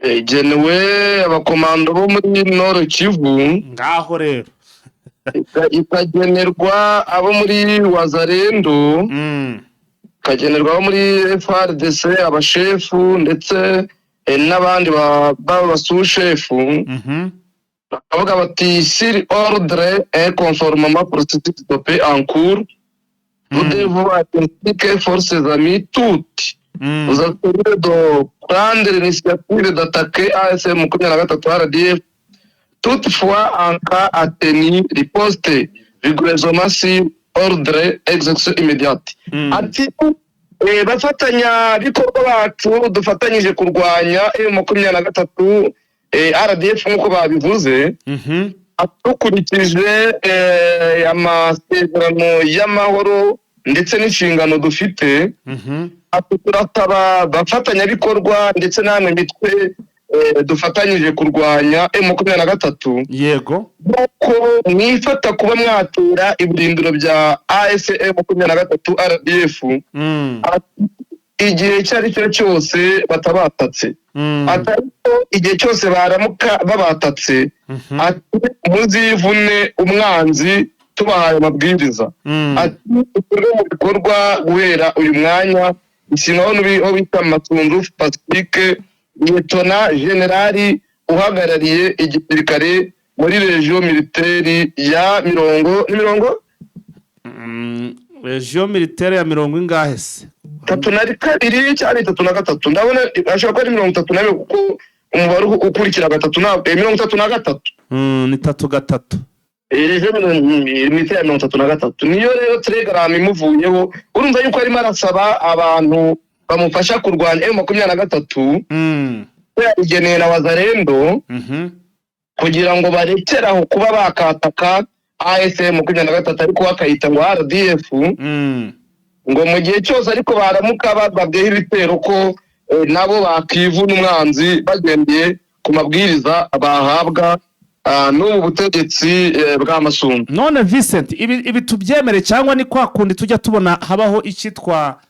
Igenewe abakomando bo muri Nord Kivu. Ngaho rero. Ikagenerwa abo muri Wazalendo, ikagenerwa abo muri FARDC, abashefu ndetse n'abandi b'abasushefu. Bakavuga bati: "Sur ordre et conformément processus de paix en cours, nous devons ainsi forces amies toutes vous assurer de prendre l'initiative d'attaquer AFC 23 RDF. Toutefois, en cas atteint, riposte vigoureusement sur ordre, exécution immédiate." Ati bafatanyabikorwa bacu dufatanyije kurwanya M23 RDF, nk'uko babivuze, dukurikije amasezerano y'amahoro ndetse n'inshingano dufite, ati turasaba abafatanyabikorwa ndetse namwe mitwe dufatanyije kurwanya M23 nuko mwifata kuba mwatera ibirindiro bya AFC 23 RDF igihe icyo ari cyo cyose batabatatse. Atari ko igihe cyose baramuka babatatse, ati muzivune umwanzi, tubahaye amabwiriza. Ati ushyirwe mu bikorwa guhera uyu mwanya. Ishyiraho aho bita Masunzu Pacifique, Lieutenant Général uhagarariye igisirikare muri région militaire ya mirongo n'imirongo Région militaire ya mirongo ingahe se? 32 cyangwa 33. Ndabona ashobora kuba ari 31, kuko umubare ukurikira gatatu ntabwo 33. Ni tatu gatatu. Région militaire ya 33 niyo rero Telegram imuvuyeho. Urumva yuko arimo arasaba abantu bamufasha kurwanya M23, we yabigeneye na Wazalendo, kugira ngo barekere aho kuba bakataka AFC 23, ariko bakayita ngo RDF, ngo mu gihe cyose ariko baramuka bagabyeho ibitero ko nabo bakivuna umwanzi bagendeye ku mabwiriza bahabwa n'ubu butegetsi bwa Masunzu. None Vincent, ibi tubyemere cyangwa ni kwa kundi tujya tubona habaho icyitwa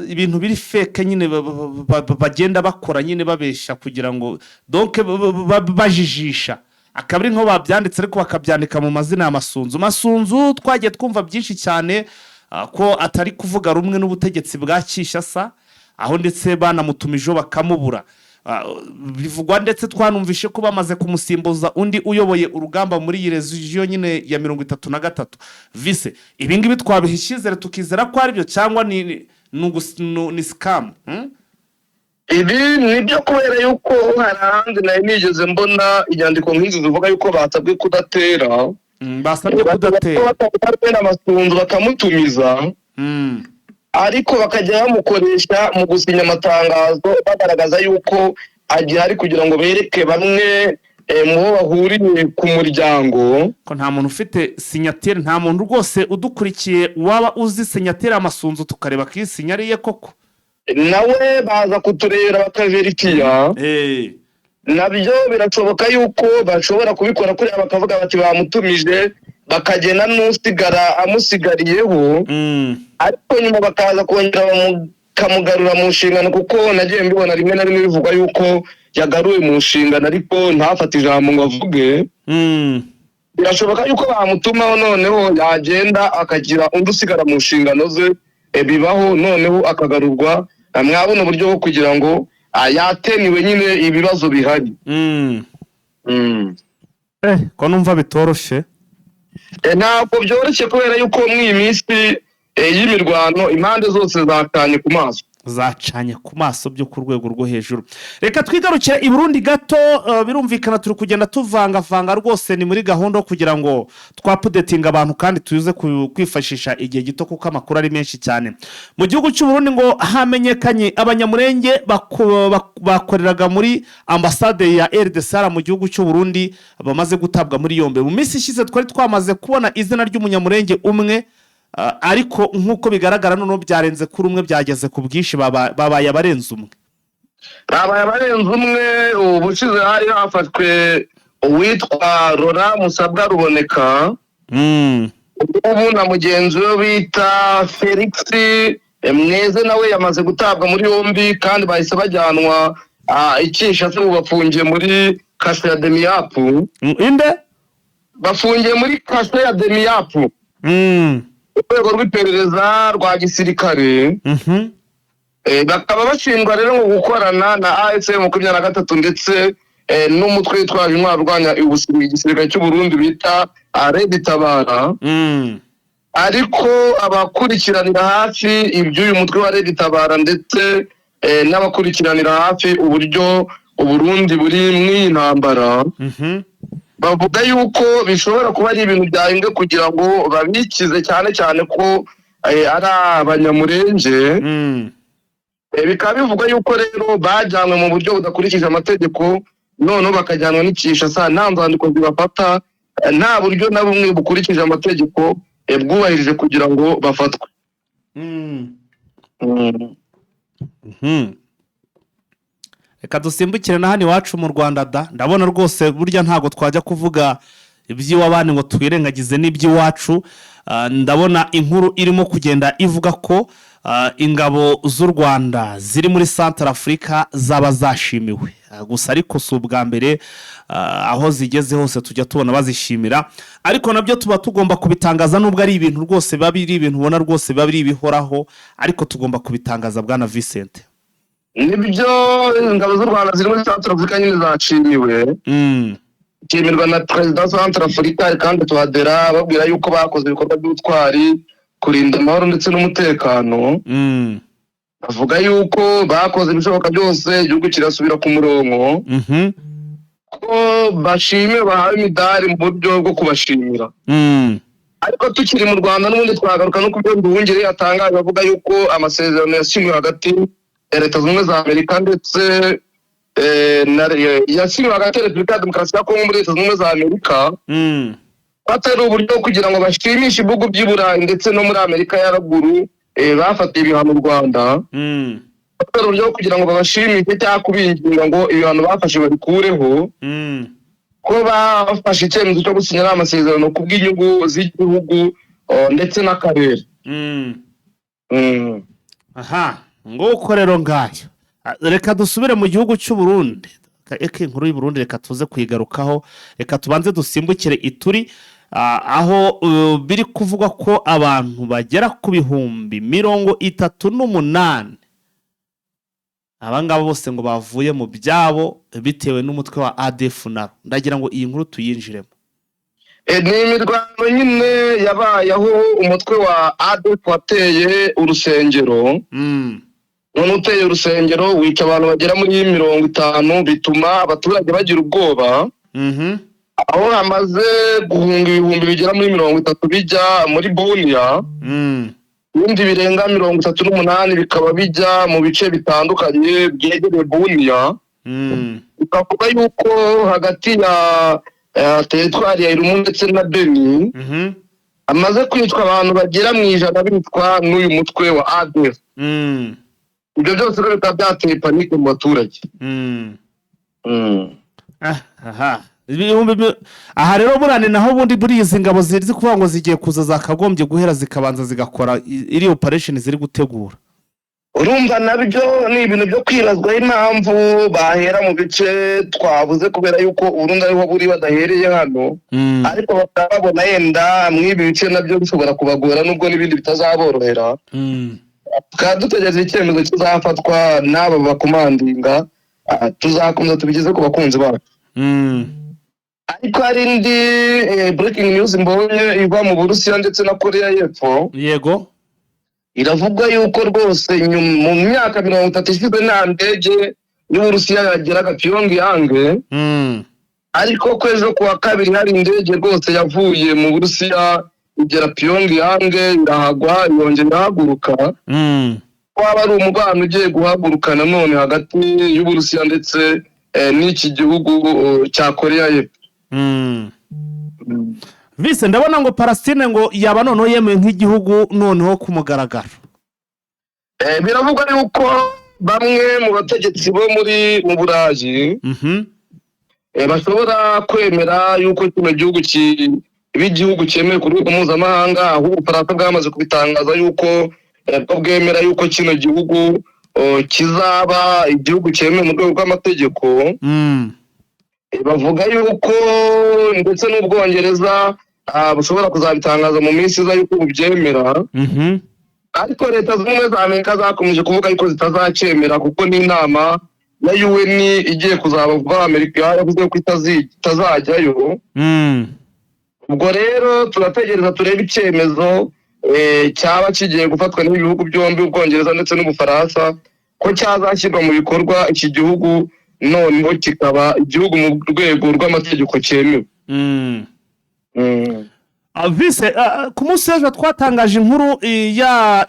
ibintu biri fake nyine bagenda bakora nyine babeshya kugira ngo donc bajijisha, akaba ari nko babyanditse ariko bakabyandika mu mazina ya Masunzu. Masunzu twagiye twumva byinshi cyane, ko atari kuvuga rumwe n'ubutegetsi bwa Kinshasa, aho ndetse banamutumijeho bakamubura. Bivugwa ndetse twanumvishe ko bamaze kumusimbuza undi uyoboye urugamba muri iyi région nyine ya 33. Vise, ibi ngibi twabiha icyizere tukizera ko ari byo, cyangwa ni scam? Ibi ni byo, kubera yuko hari ahandi nari nigeze mbona inyandiko nk'izi zivuga yuko basabwe kudatera. Basabwe kudatera. Kudatera Amasunzu bakamutumiza, ariko bakajya bamukoresha mu gusinya amatangazo bagaragaza yuko agihari, kugira ngo bereke bamwe mu bo bahuriye ku muryango. Ko nta muntu ufite signature, nta muntu rwose udukurikiye waba uzi signature Amasunzu, tukareba ko iyi sinya ari iye koko? Nawe baza kutureba bakaverifiya. Nabyo birashoboka yuko bashobora kubikora kuriya, bakavuga bati bamutumije, bakagena n'usigara amusigariyeho, ariko nyuma bakaza kongera bakamugarura mu nshingano, kuko nagiye mbibona rimwe na rimwe bivugwa yuko yagaruwe mu nshingano ariko ntafate ijambo ngo avuge. Birashoboka yuko bamutumaho, noneho yagenda akagira undi usigara mu nshingano ze. Bibaho, noneho akagarurwa. Mwabona uburyo bwo kugira ngo yateniwe nyine ibibazo bihari. Ko numva bitoroshye. Ntabwo byoroshye, kubera yuko muri iyi minsi y'imirwano impande zose zakanye ku maso. Zacanye ku maso byo ku rwego rwo hejuru. Reka twigarukire i Burundi gato. Birumvikana turi kugenda tuvangavanga rwose, ni muri gahunda yo kugira ngo twaupdatinga abantu kandi tuze kwifashisha igihe gito kuko amakuru ari menshi cyane. Mu gihugu cy'u Burundi ngo hamenyekanye Abanyamurenge bakoreraga muri ambasade ya RDC mu gihugu cy'u Burundi bamaze gutabwa muri yombi. Mu minsi ishize twari twamaze kubona izina ry'Umunyamurenge umwe, ariko nk'uko bigaragara noneho byarenze kuri umwe, byageze ku bwinshi, babaye abarenze umwe. Babaye abarenze umwe. Ubushize hari hafashwe uwitwa Rora Musabwa Ruboneka, ubu na mugenzi we bita Felix Mweze nawe yamaze gutabwa muri yombi, kandi bahise bajyanwa i Kinshasa. Ubu bafungiye muri kasho ya DEMIAP. Inde? Bafungiye muri kasho ya DEMIAP, urwego rw'iperereza rwa gisirikare. Bakaba bashinjwa rero ngo gukorana na AFC 23 ndetse n'umutwe witwaje intwaro urwanya igisirikare cy'u Burundi bita RED Tabara. Ariko abakurikiranira hafi iby'uyu mutwe wa RED Tabara ndetse n'abakurikiranira hafi uburyo Uburundi buri mw'iyi ntambara, bavuga yuko bishobora kuba ari ibintu byahimbwe kugira ngo babikize, cyane cyane ko ari Abanyamurenge. Bikaba bivugwa yuko rero bajyanwe mu buryo budakurikije amategeko, noneho bakajyanwa n'i Kinshasa nta nzandiko zibafata, nta buryo na bumwe bukurikije amategeko bwubahirije kugira ngo bafatwe. Reka dusimbukire na hano iwacu mu Rwanda da. Ndabona rwose burya ntabwo twajya kuvuga iby'iwabandi ngo twirengagize n'iby'iwacu. Ndabona inkuru irimo kugenda ivuga ko ingabo z'u Rwanda ziri muri Santara Afurika zaba zashimiwe. Gusa ariko si ubwa mbere, aho zigeze hose tujya tubona bazishimira, ariko nabyo tuba tugomba kubitangaza, nubwo ari ibintu rwose biba biri ibintu ubona rwose biba biri ibihoraho, ariko tugomba kubitangaza, bwana Vincent. Nibyo, ingabo z'u Rwanda ziri muri Centre Afurika nyine zashimiwe, shimirwa na perezida wa Centre Afurika kandi Touadéra, babwira yuko bakoze ibikorwa by'ubutwari kurinda amahoro ndetse n'umutekano. Bavuga yuko bakoze ibishoboka byose igihugu kirasubira ku murongo, ko bashimiwe, bahawe imidari mu buryo bwo kubashimira. Ariko tukiri mu Rwanda n'ubundi, twagaruka no ku byo Nduhungirehe yatangaje, avuga yuko amasezerano yasinywe hagati ya Leta Zunze Ubumwe za Amerika ndetse yasinywe hagati ya Repubulika ya Demokarasi ya Kongo muri Leta Zunze Ubumwe za Amerika, ko atari uburyo bwo kugira ngo bashimishe ibihugu by'i Burayi ndetse no muri Amerika ya ruguru bafatiye ibihano u Rwanda, atari uburyo bwo kugira ngo babashimishe cyangwa kubinginga ngo ibihano bafashe babikureho, ko bafashe icyemezo cyo gusinya ariya amasezerano ku bw'inyungu z'igihugu ndetse n'akarere. Aha, nguko rero ngayo. Reka dusubire mu gihugu cy'u Burundi. Eka inkuru y'u Burundi reka tuze kuyigarukaho. Reka tubanze dusimbukire Ituri, aho biri kuvugwa ko abantu bagera ku 38,000, aba ngaba bose ngo bavuye mu byabo bitewe n'umutwe wa ADF NALU. Ndagira ngo iyi nkuru tuyinjiremo. Ni imirwano nyine yabaye aho umutwe wa ADF wateye urusengero. None uteye urusengero wica abantu bagera muri 50, bituma abaturage bagira ubwoba, aho hamaze guhunga ibihumbi bigera muri 30 bijya muri Bunia, ibindi birenga 38 bikaba bijya mu bice bitandukanye byegereye Bunia. Bikavuga yuko hagati ya teritwari ya Irumu ndetse na Beni hamaze kwicwa abantu bagera mu 100 bicwa n'uyu mutwe wa ADF. Ibyo byose rero bikaba byateye panique mu baturage. Aha aha rero burane naho ubundi buriya izi ngabo ziri kuvuga ngo zigiye kuza zakagombye guhera zikabanza zigakora iri operation ziri gutegura. Urumva nabyo ni ibintu byo kwibazwaho impamvu bahera mu bice twavuze, kubera yuko Uburundi ariho buri badahereye hano, ariko bakaba babona yenda mw'ibi bice nabyo bishobora kubagora, nubwo n'ibindi bitazaborohera. Tukaba dutegereje icyemezo kizafatwa n'aba bakomandinga. Tuzakomeza tubigeze ku bakunzi bacu. Ariko hari indi breaking news mbonye iva mu Burusiya ndetse na Korea y'Epfo. Iravuga yuko rwose mu myaka 30 ishize nta ndege y'Uburusiya yageraga Pyongyang, ariko ko ejo kuwa kabiri hari indege rwose yavuye mu Burusiya igera Pyongyang, irahagwa, yongera irahaguruka. Waba ari umubano ugiye guhaguruka nanone hagati y'Uburusiya ndetse n'iki gihugu cya Korea y'Epfo. Vise, ndabona ngo Palestine ngo yaba noneho yemewe nk'igihugu noneho ku mugaragaro. Biravugwa yuko bamwe mu bategetsi bo muri mu Burayi bashobora kwemera yuko kino gihugu kiba igihugu cyemewe ku rwego mpuzamahanga, aho Ubufaransa bwamaze kubitangaza yuko bwo bwemera yuko kino gihugu kizaba igihugu cyemewe mu rwego rw'amategeko. Bavuga yuko ndetse n'Ubwongereza bushobora kuzabitangaza mu minsi iza yuko bubyemera, ariko Leta Zunze Ubumwe za Amerika zakomeje kuvuga yuko zitazacyemera, kuko n'inama ya UN igiye kuzaba vuba Amerika yavuze ko itazajyayo. Ubwo rero turategereza turebe icyemezo cyaba kigiye gufatwa n'ibihugu byombi, Ubwongereza ndetse n'Ubufaransa, ko cyazashyirwa mu bikorwa, iki gihugu noneho kikaba igihugu mu rwego rw'amategeko cyemewe. Vise, ku munsi w'ejo twatangaje inkuru ya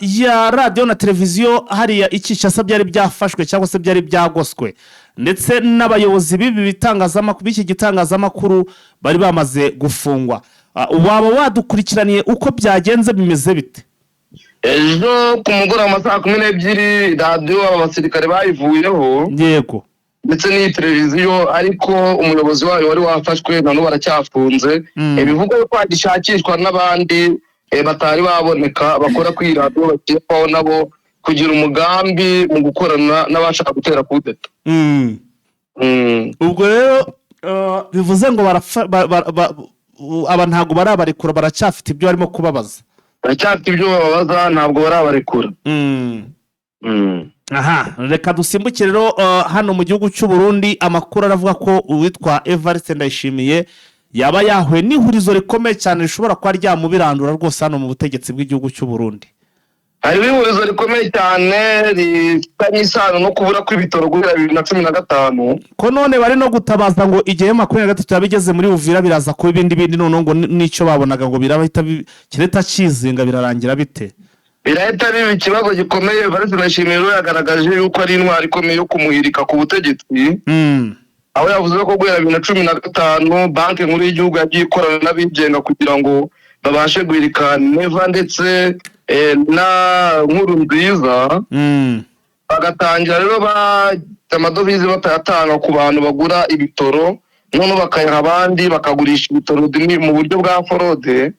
radiyo na televiziyo hariya i Kinshasa byari byafashwe cyangwa se byari byagoswe, ndetse n'abayobozi b'ibi bitangazamakuru, b'iki gitangazamakuru, bari bamaze gufungwa. Waba wadukurikiraniye uko byagenze, bimeze bite? Ejo ku mugoroba mu masaha 12 radiyo aba basirikare bayivuyeho, ndetse n'iyi televiziyo, ariko umuyobozi wayo wari wafashwe na n'ubu aracyafunze. Bivugwa ko hagishakishwa n'abandi batari baboneka bakora kuri iyi radiyo, bakekwaho nabo kugira umugambi mu gukorana n'abashaka gutera kudeta. Ubwo rero bivuze ngo aba ntabwo barabarekura, baracyafite ibyo barimo kubabaza. Baracyafite ibyo bababaza, ntabwo barabarekura. Aha reka dusimbukire rero hano mu gihugu cy'u Burundi. Amakuru aravuga ko uwitwa Evariste Ndayishimiye yaba yahuye n'ihurizo rikomeye cyane rishobora kuba ryamubirandura rwose hano mu butegetsi bw'igihugu cy'u Burundi. Hariho ihurizo rikomeye cyane rifitanye isano no kubura kw'ibitoro guhera 2015. Ko none bari no gutabaza ngo igihe 23 yaba igeze muri Uvira biraza kuba ibindi bindi, noneho ngo n'icyo babonaga ngo birahita kireta kizinga, birarangira bite? Birahita biba ikibazo gikomeye. Evariste Ndayishimiye rero yagaragaje yuko ari intwari ikomeye yo kumuhirika ku butegetsi, aho yavuze ko guhera 2015 Banki Nkuru y'Igihugu yagiye ikorana n'abigenga kugira ngo babashe guhirika Neva ndetse na Nkurunziza, bagatangira rero amadovize batayatanga ku bantu bagura ibitoro, noneho bakayaha abandi bakagurisha ibitoro mu buryo bwa fraude,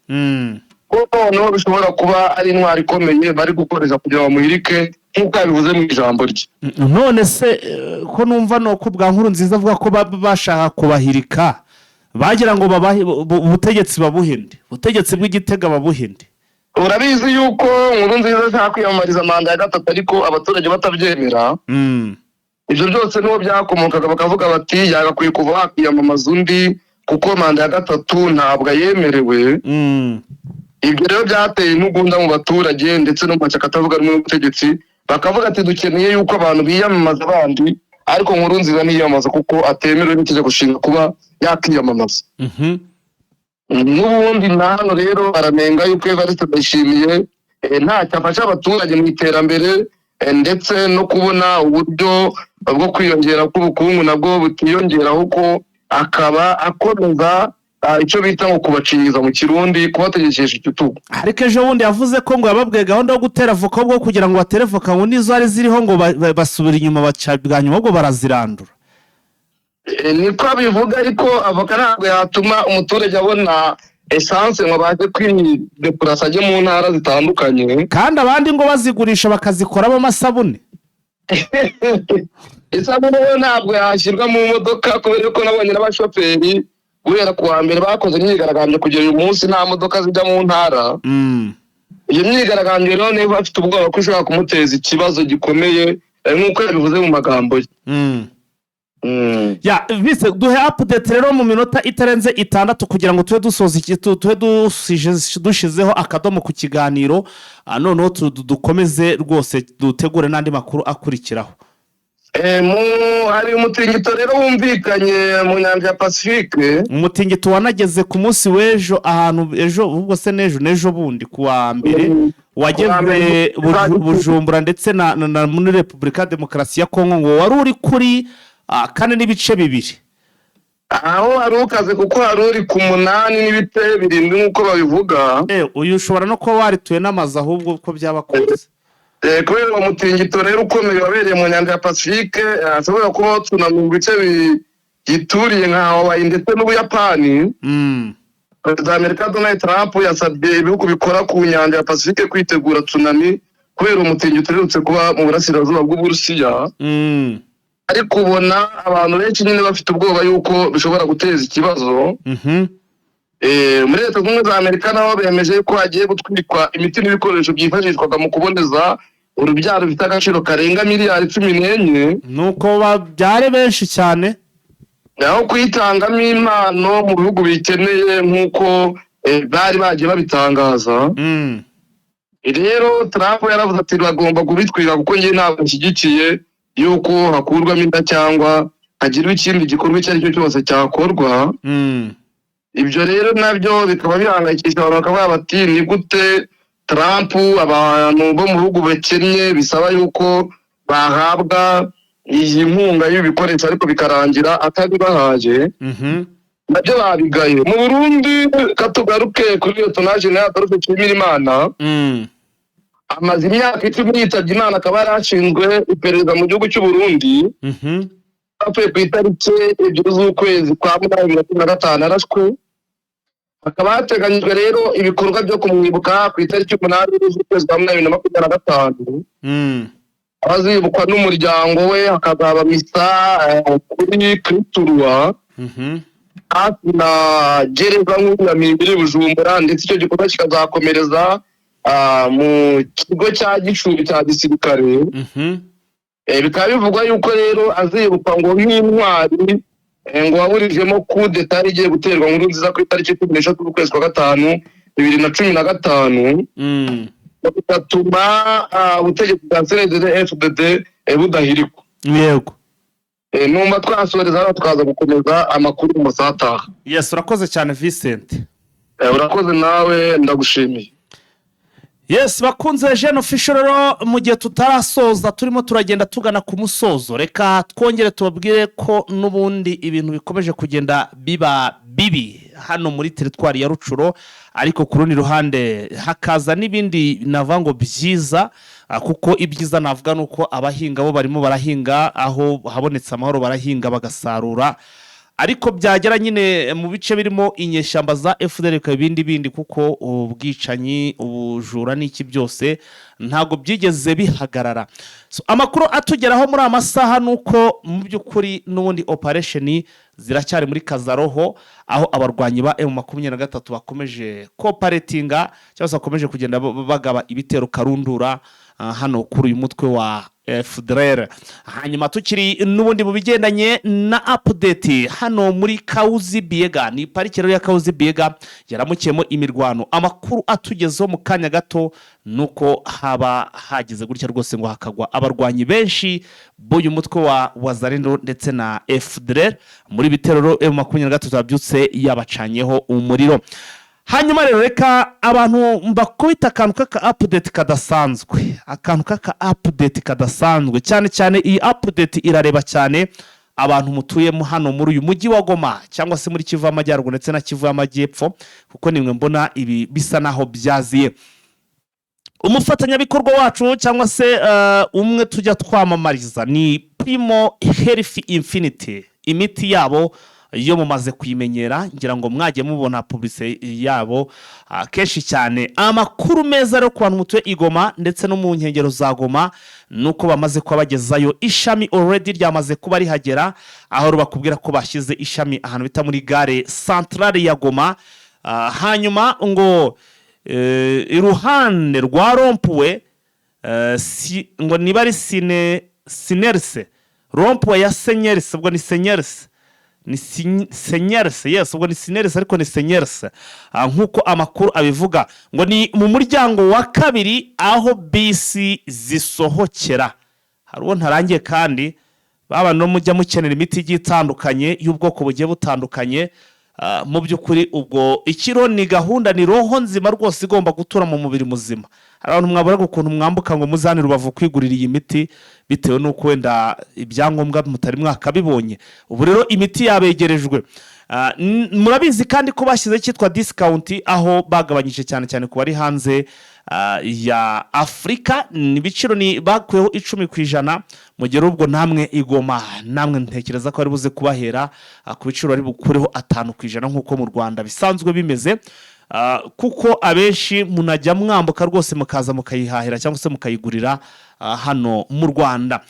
ko noneho bishobora kuba ari intwari ikomeye bari gukoresha kugira ngo bamuhirike. Nk'uko yabivuze mu ijambo rye. None se ko numva ni uko bwa Nkurunziza avuga ko bashaka kubahirika, bagira ngo babahe ubutegetsi, babuhinde ubutegetsi bw'igitega, babuhinde? Urabizi yuko Nkurunziza ashaka kwiyamamariza manda ya gatatu, ariko abaturage batabyemera. Ibyo byose niho byakomokaga, bakavuga bati yagakwiye kuva hakiyamamaza undi, kuko manda ya gatatu ntabwo ayemerewe. Ibyo rero byateye intugunda mu baturage ndetse no mu mashyaka atavuga rumwe n'ubutegetsi, bakavuga ati dukeneye yuko abantu biyamamaza bandi, ariko Nkurunziza ntiyiyamamaza kuko atemerewe n'itegeko nshinga kuba yakiyamamaza. N'ubundi na hano rero aranenga yuko Evariste Ndayishimiye ntacyo afasha abaturage mu iterambere, ndetse no kubona uburyo bwo kwiyongera k'ubukungu nabwo butiyongera, ahubwo akaba akomeza icyo bita ngo kubacinyiza mu Kirundi, kubategekesha igitugu. Ariko ejo bundi yavuze ko ngo yababwiye gahunda yo gutera voka, bwo kugira ngo batere voka, ngo nizo zari ziriho ngo basubira inyuma, baca bwa nyuma ubwo barazirandura. Niko abivuga, ariko avoka ntabwo yatuma umuturage abona essence ngo abashe kwidepurasa ajye mu ntara zitandukanye. Kandi abandi ngo bazigurisha bakazikoramo amasabune. Isabune we ntabwo yashyirwa mu modoka, kubera ko nabonye n'abashoferi guhera ku wa mbere bakoze imyigaragambyo, kugera uyu munsi nta modoka zijya mu ntara. Iyo myigaragambyo rero niba afite ubwoba ko ishobora kumuteza ikibazo gikomeye, nk'uko yabivuze mu magambo ye. Ya bise duhe update rero mu minota itarenze 6, kugira ngo tube dusoza iki, tube dushizeho akadomo ku kiganiro, noneho dukomeze rwose dutegure n'andi makuru akurikiraho. Hari umutingito rero wumvikanye mu nyanja ya Pacifique. Umutingito wanageze ku munsi w'ejo ahantu ejo, ubwo se n'ejo n'ejo bundi ku wa mbere, wageze Ku wa mbere. Bujumbura ndetse na muri Repubulika ya Demokarasi ya Kongo, ngo wari uri kuri 4.2. Aho wari ukaze, kuko wari uri ku 8.7 nk'uko babivuga. Uyu ushobora no kuba warituye n'amazu ahubwo, uko byaba kose. Kubera uwo mutingito rero ukomeye wabereye mu nyanja ya Pacifique, hashobora kubaho tsunami mu bice biyituriye nka Hawaii ndetse n'Ubuyapani. Perezida wa Amerika Donald Trump yasabye ibihugu bikora ku nyanja ya Pacifique kwitegura tsunami kubera umutingito uherutse kuba mu burasirazuba bw'Uburusiya. Ariko ubona abantu benshi nyine bafite ubwoba yuko bishobora guteza ikibazo. Muri Leta Zunze Ubumwe za Amerika nabo bemeje ko hagiye gutwikwa imiti n'ibikoresho byifashishwaga mu kuboneza urubyaro bifite agaciro karenga miliyari 14. Nuko babyare benshi cyane. Aho kuyitangamo impano mu bihugu bikeneye, nk'uko bari bagiye babitangaza. Rero Trump yaravuze ati bagomba kubitwika, kuko njye ntabwo nshyigikiye yuko hakurwamo inda cyangwa hagirwa ikindi gikorwa icyo ari cyo cyose cyakorwa. Ibyo rero nabyo bikaba bihangayikishije abantu, bakavuga bati ni gute Trump abantu bo mu bihugu bakennye bisaba yuko bahabwa iyi nkunga y'ibikoresho, ariko bikarangira atabibahaye. Nabyo babigaye. Mu Burundi, katugaruke kuri Lieutenant General Adolphe Nshimirimana. Amaze imyaka 10 yitabye Imana, akaba yari ashinzwe iperereza mu gihugu cy'u Burundi. Apfuye ku itariki 2 z'ukwezi kwa munani 2015 arashwe. Hakaba hateganyijwe rero ibikorwa byo kumwibuka ku itariki 8 z'ukwezi kwa munani 2025, abazibukwa n'umuryango we, hakazaba misa kuri Kriturwa hafi na gereza nkuru ya Mimbiri Bujumbura, ndetse icyo gikorwa kikazakomereza mu kigo cya Gicumbi cya gisirikare. Bikaba bivugwa yuko rero azibukwa ngo nk'intwari, ngo waburijemo kudeta yari igiye guterwa Nkurunziza ku itariki 13 z'ukwezi kwa gatanu 2015, bigatuma ubutegetsi bwa CNDD FDD budahirikwa. Numva twasoreza hano, tukaza gukomeza amakuru mu masaha ataha. Yes, urakoze cyane, Vincent. Urakoze nawe, ndagushimiye. Yes, bakunze Jene Official rero, mu gihe tutarasoza, turimo turagenda tugana ku musozo, reka twongere tubabwire ko n'ubundi ibintu bikomeje kugenda biba bibi hano muri teritwari ya Rucuro, ariko ku rundi ruhande hakaza n'ibindi navuga ngo byiza, kuko ibyiza navuga ni uko abahinga bo barimo barahinga, aho habonetse amahoro barahinga bagasarura. Ariko byagera nyine mu bice birimo inyeshyamba za FDLR bikaba ibindi bindi, kuko ubwicanyi, ubujura n'iki byose ntabwo byigeze bihagarara. So, amakuru atugeraho muri aya masaha ni uko mu by'ukuri n'ubundi operation ziracyari muri Kazaroho, aho abarwanyi ba M23 bakomeje cooperatinga cyangwa se bakomeje kugenda bagaba ibitero karundura hano kuri uyu mutwe wa FDLR. Hanyuma tukiri n'ubundi mu bigendanye na update hano muri Kauzi Biega, ni parike rero ya Kauzi Biega yaramukiyemo imirwano. Amakuru atugezeho mu kanya gato nuko haba hagize gutya rwose ngo hakagwa abarwanyi benshi b'uyu mutwe wa Wazalendo ndetse na FDLR muri bitero M23 yabyutse yabacanyeho umuriro. Hanyuma rero reka abantu mbakubita akantu k'aka update kadasanzwe, akantu k'aka update kadasanzwe cyane cyane. Iyi update irareba cyane abantu mutuyemo hano muri uyu mujyi wa Goma, cyangwa se muri Kivu y'Amajyaruguru ndetse na Kivu y'Amajyepfo, kuko nimwe mbona ibi bisa naho byaziye. Umufatanyabikorwa wacu cyangwa se umwe tujya twamamariza ni Primo Health Infinity. Imiti yabo iyo mumaze kuyimenyera, ngira ngo mwagiye mubona publicité yabo kenshi cyane. Amakuru meza rero ku bantu mutuye i Goma ndetse no mu nkengero za Goma ni uko bamaze kuba bagezayo ishami, already ryamaze kuba rihagera, aho bakubwira ko bashyize ishami ahantu bita muri gare centrale ya Goma. Hanyuma ngo iruhande rwa rond-point ngo niba ari sine sinerse, rond-point ya senyerse, ubwo ni senyerse, ni senyerse, yes, ubwo ni sinerse ariko ni senyerse. Nk'uko amakuru abivuga, ngo ni mu muryango wa kabiri aho bisi zisohokera. Hari uwo ntarangiye kandi, baba no mujya mukenera imiti igiye itandukanye y'ubwoko bugiye butandukanye. Mu by'ukuri ubwo ikiro ni gahunda, ni roho nzima rwose igomba gutura mu mubiri muzima. Hari abantu mwaburaga ukuntu mwambuka ngo muzane Rubavu kwigurira iyi miti, bitewe n'uko wenda ibyangombwa mutari mwakabibonye. Ubu rero imiti yabegerejwe. Murabizi kandi ko bashyizeho icyitwa discount, aho bagabanyije cyane cyane ku bari hanze ya Afurika. Ni ibiciro ni bakuyeho 10%. Mu gihe ubwo namwe igoma, namwe ntekereza ko ari buze kubahera ku biciro bari bukureho 5% nk'uko mu Rwanda bisanzwe bimeze. Kuko abenshi munajya mwambuka rwose mukaza mukayihahira cyangwa se mukayigurira hano mu Rwanda.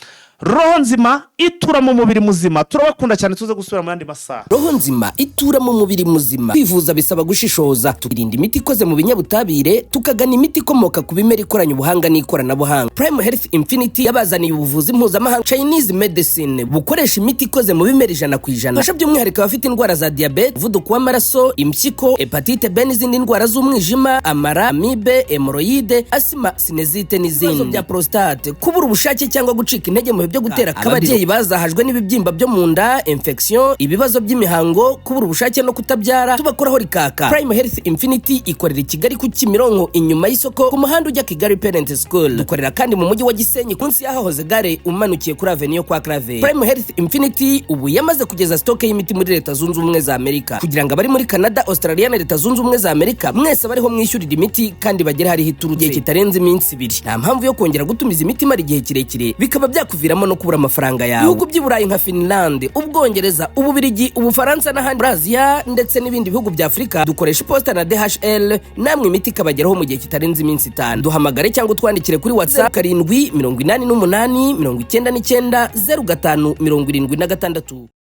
Roho nzima itura mu mubiri muzima. Turabakunda cyane, tuze gusubira mu yandi masaha. Roho nzima itura mu mubiri muzima. Kwivuza bisaba gushishoza, tukirinda imiti ikoze mu binyabutabire, tukagana imiti ikomoka ku bimera ikoranye ubuhanga n'ikoranabuhanga. Prime Health Infinity yabazaniye ubuvuzi mpuzamahanga Chinese medicine, bukoresha imiti ikoze mu bimera 100%. Fasha by'umwihariko abafite indwara za diyabete, umuvuduko w'amaraso, impyiko, hépatite B n'izindi ndwara z'umwijima, amara, amibe, hémorroïdes, asima, sinusite n'izindi, ibibazo bya prostate, kubura ubushake cyangwa gucika intege mu bihe byo gutera akabariro, ababyeyi bazahajwe n'ibibyimba byo mu nda, infection, ibibazo by'imihango, kubura ubushake no kutabyara, tubakoraho rikaka. Prime Health Infinity ikorera i Kigali ku Kimironko, inyuma y'isoko, ku muhanda ujya Kigali Parent School. Dukorera kandi mu mujyi wa Gisenyi, munsi y'ahahoze gare, umanukiye kuri avenue yo kwa Claver. Prime Health Infinity ubu yamaze kugeza stock y'imiti muri Leta Zunze Ubumwe za Amerika, kugira ngo abari muri Canada, Australia na Leta Zunze Ubumwe za Amerika mwese bariho mwishyurira imiti kandi bagere hariho iturutse igihe kitarenze iminsi 2. Nta mpamvu yo kongera gutumiza imiti imara igihe kirekire, bikaba byakuviramo no kubura amafaranga yawe. Ibihugu by'i Burayi nka Finland, Ubwongereza, Ububirigi, Ubufaransa n'ahandi muri Aziya ndetse n'ibindi bihugu bya Afurika, dukoresha iposita na DHL, namwe imiti ikabageraho mu gihe kitarenze iminsi 5. Duhamagare cyangwa utwandikire kuri WhatsApp 788 99 05 76.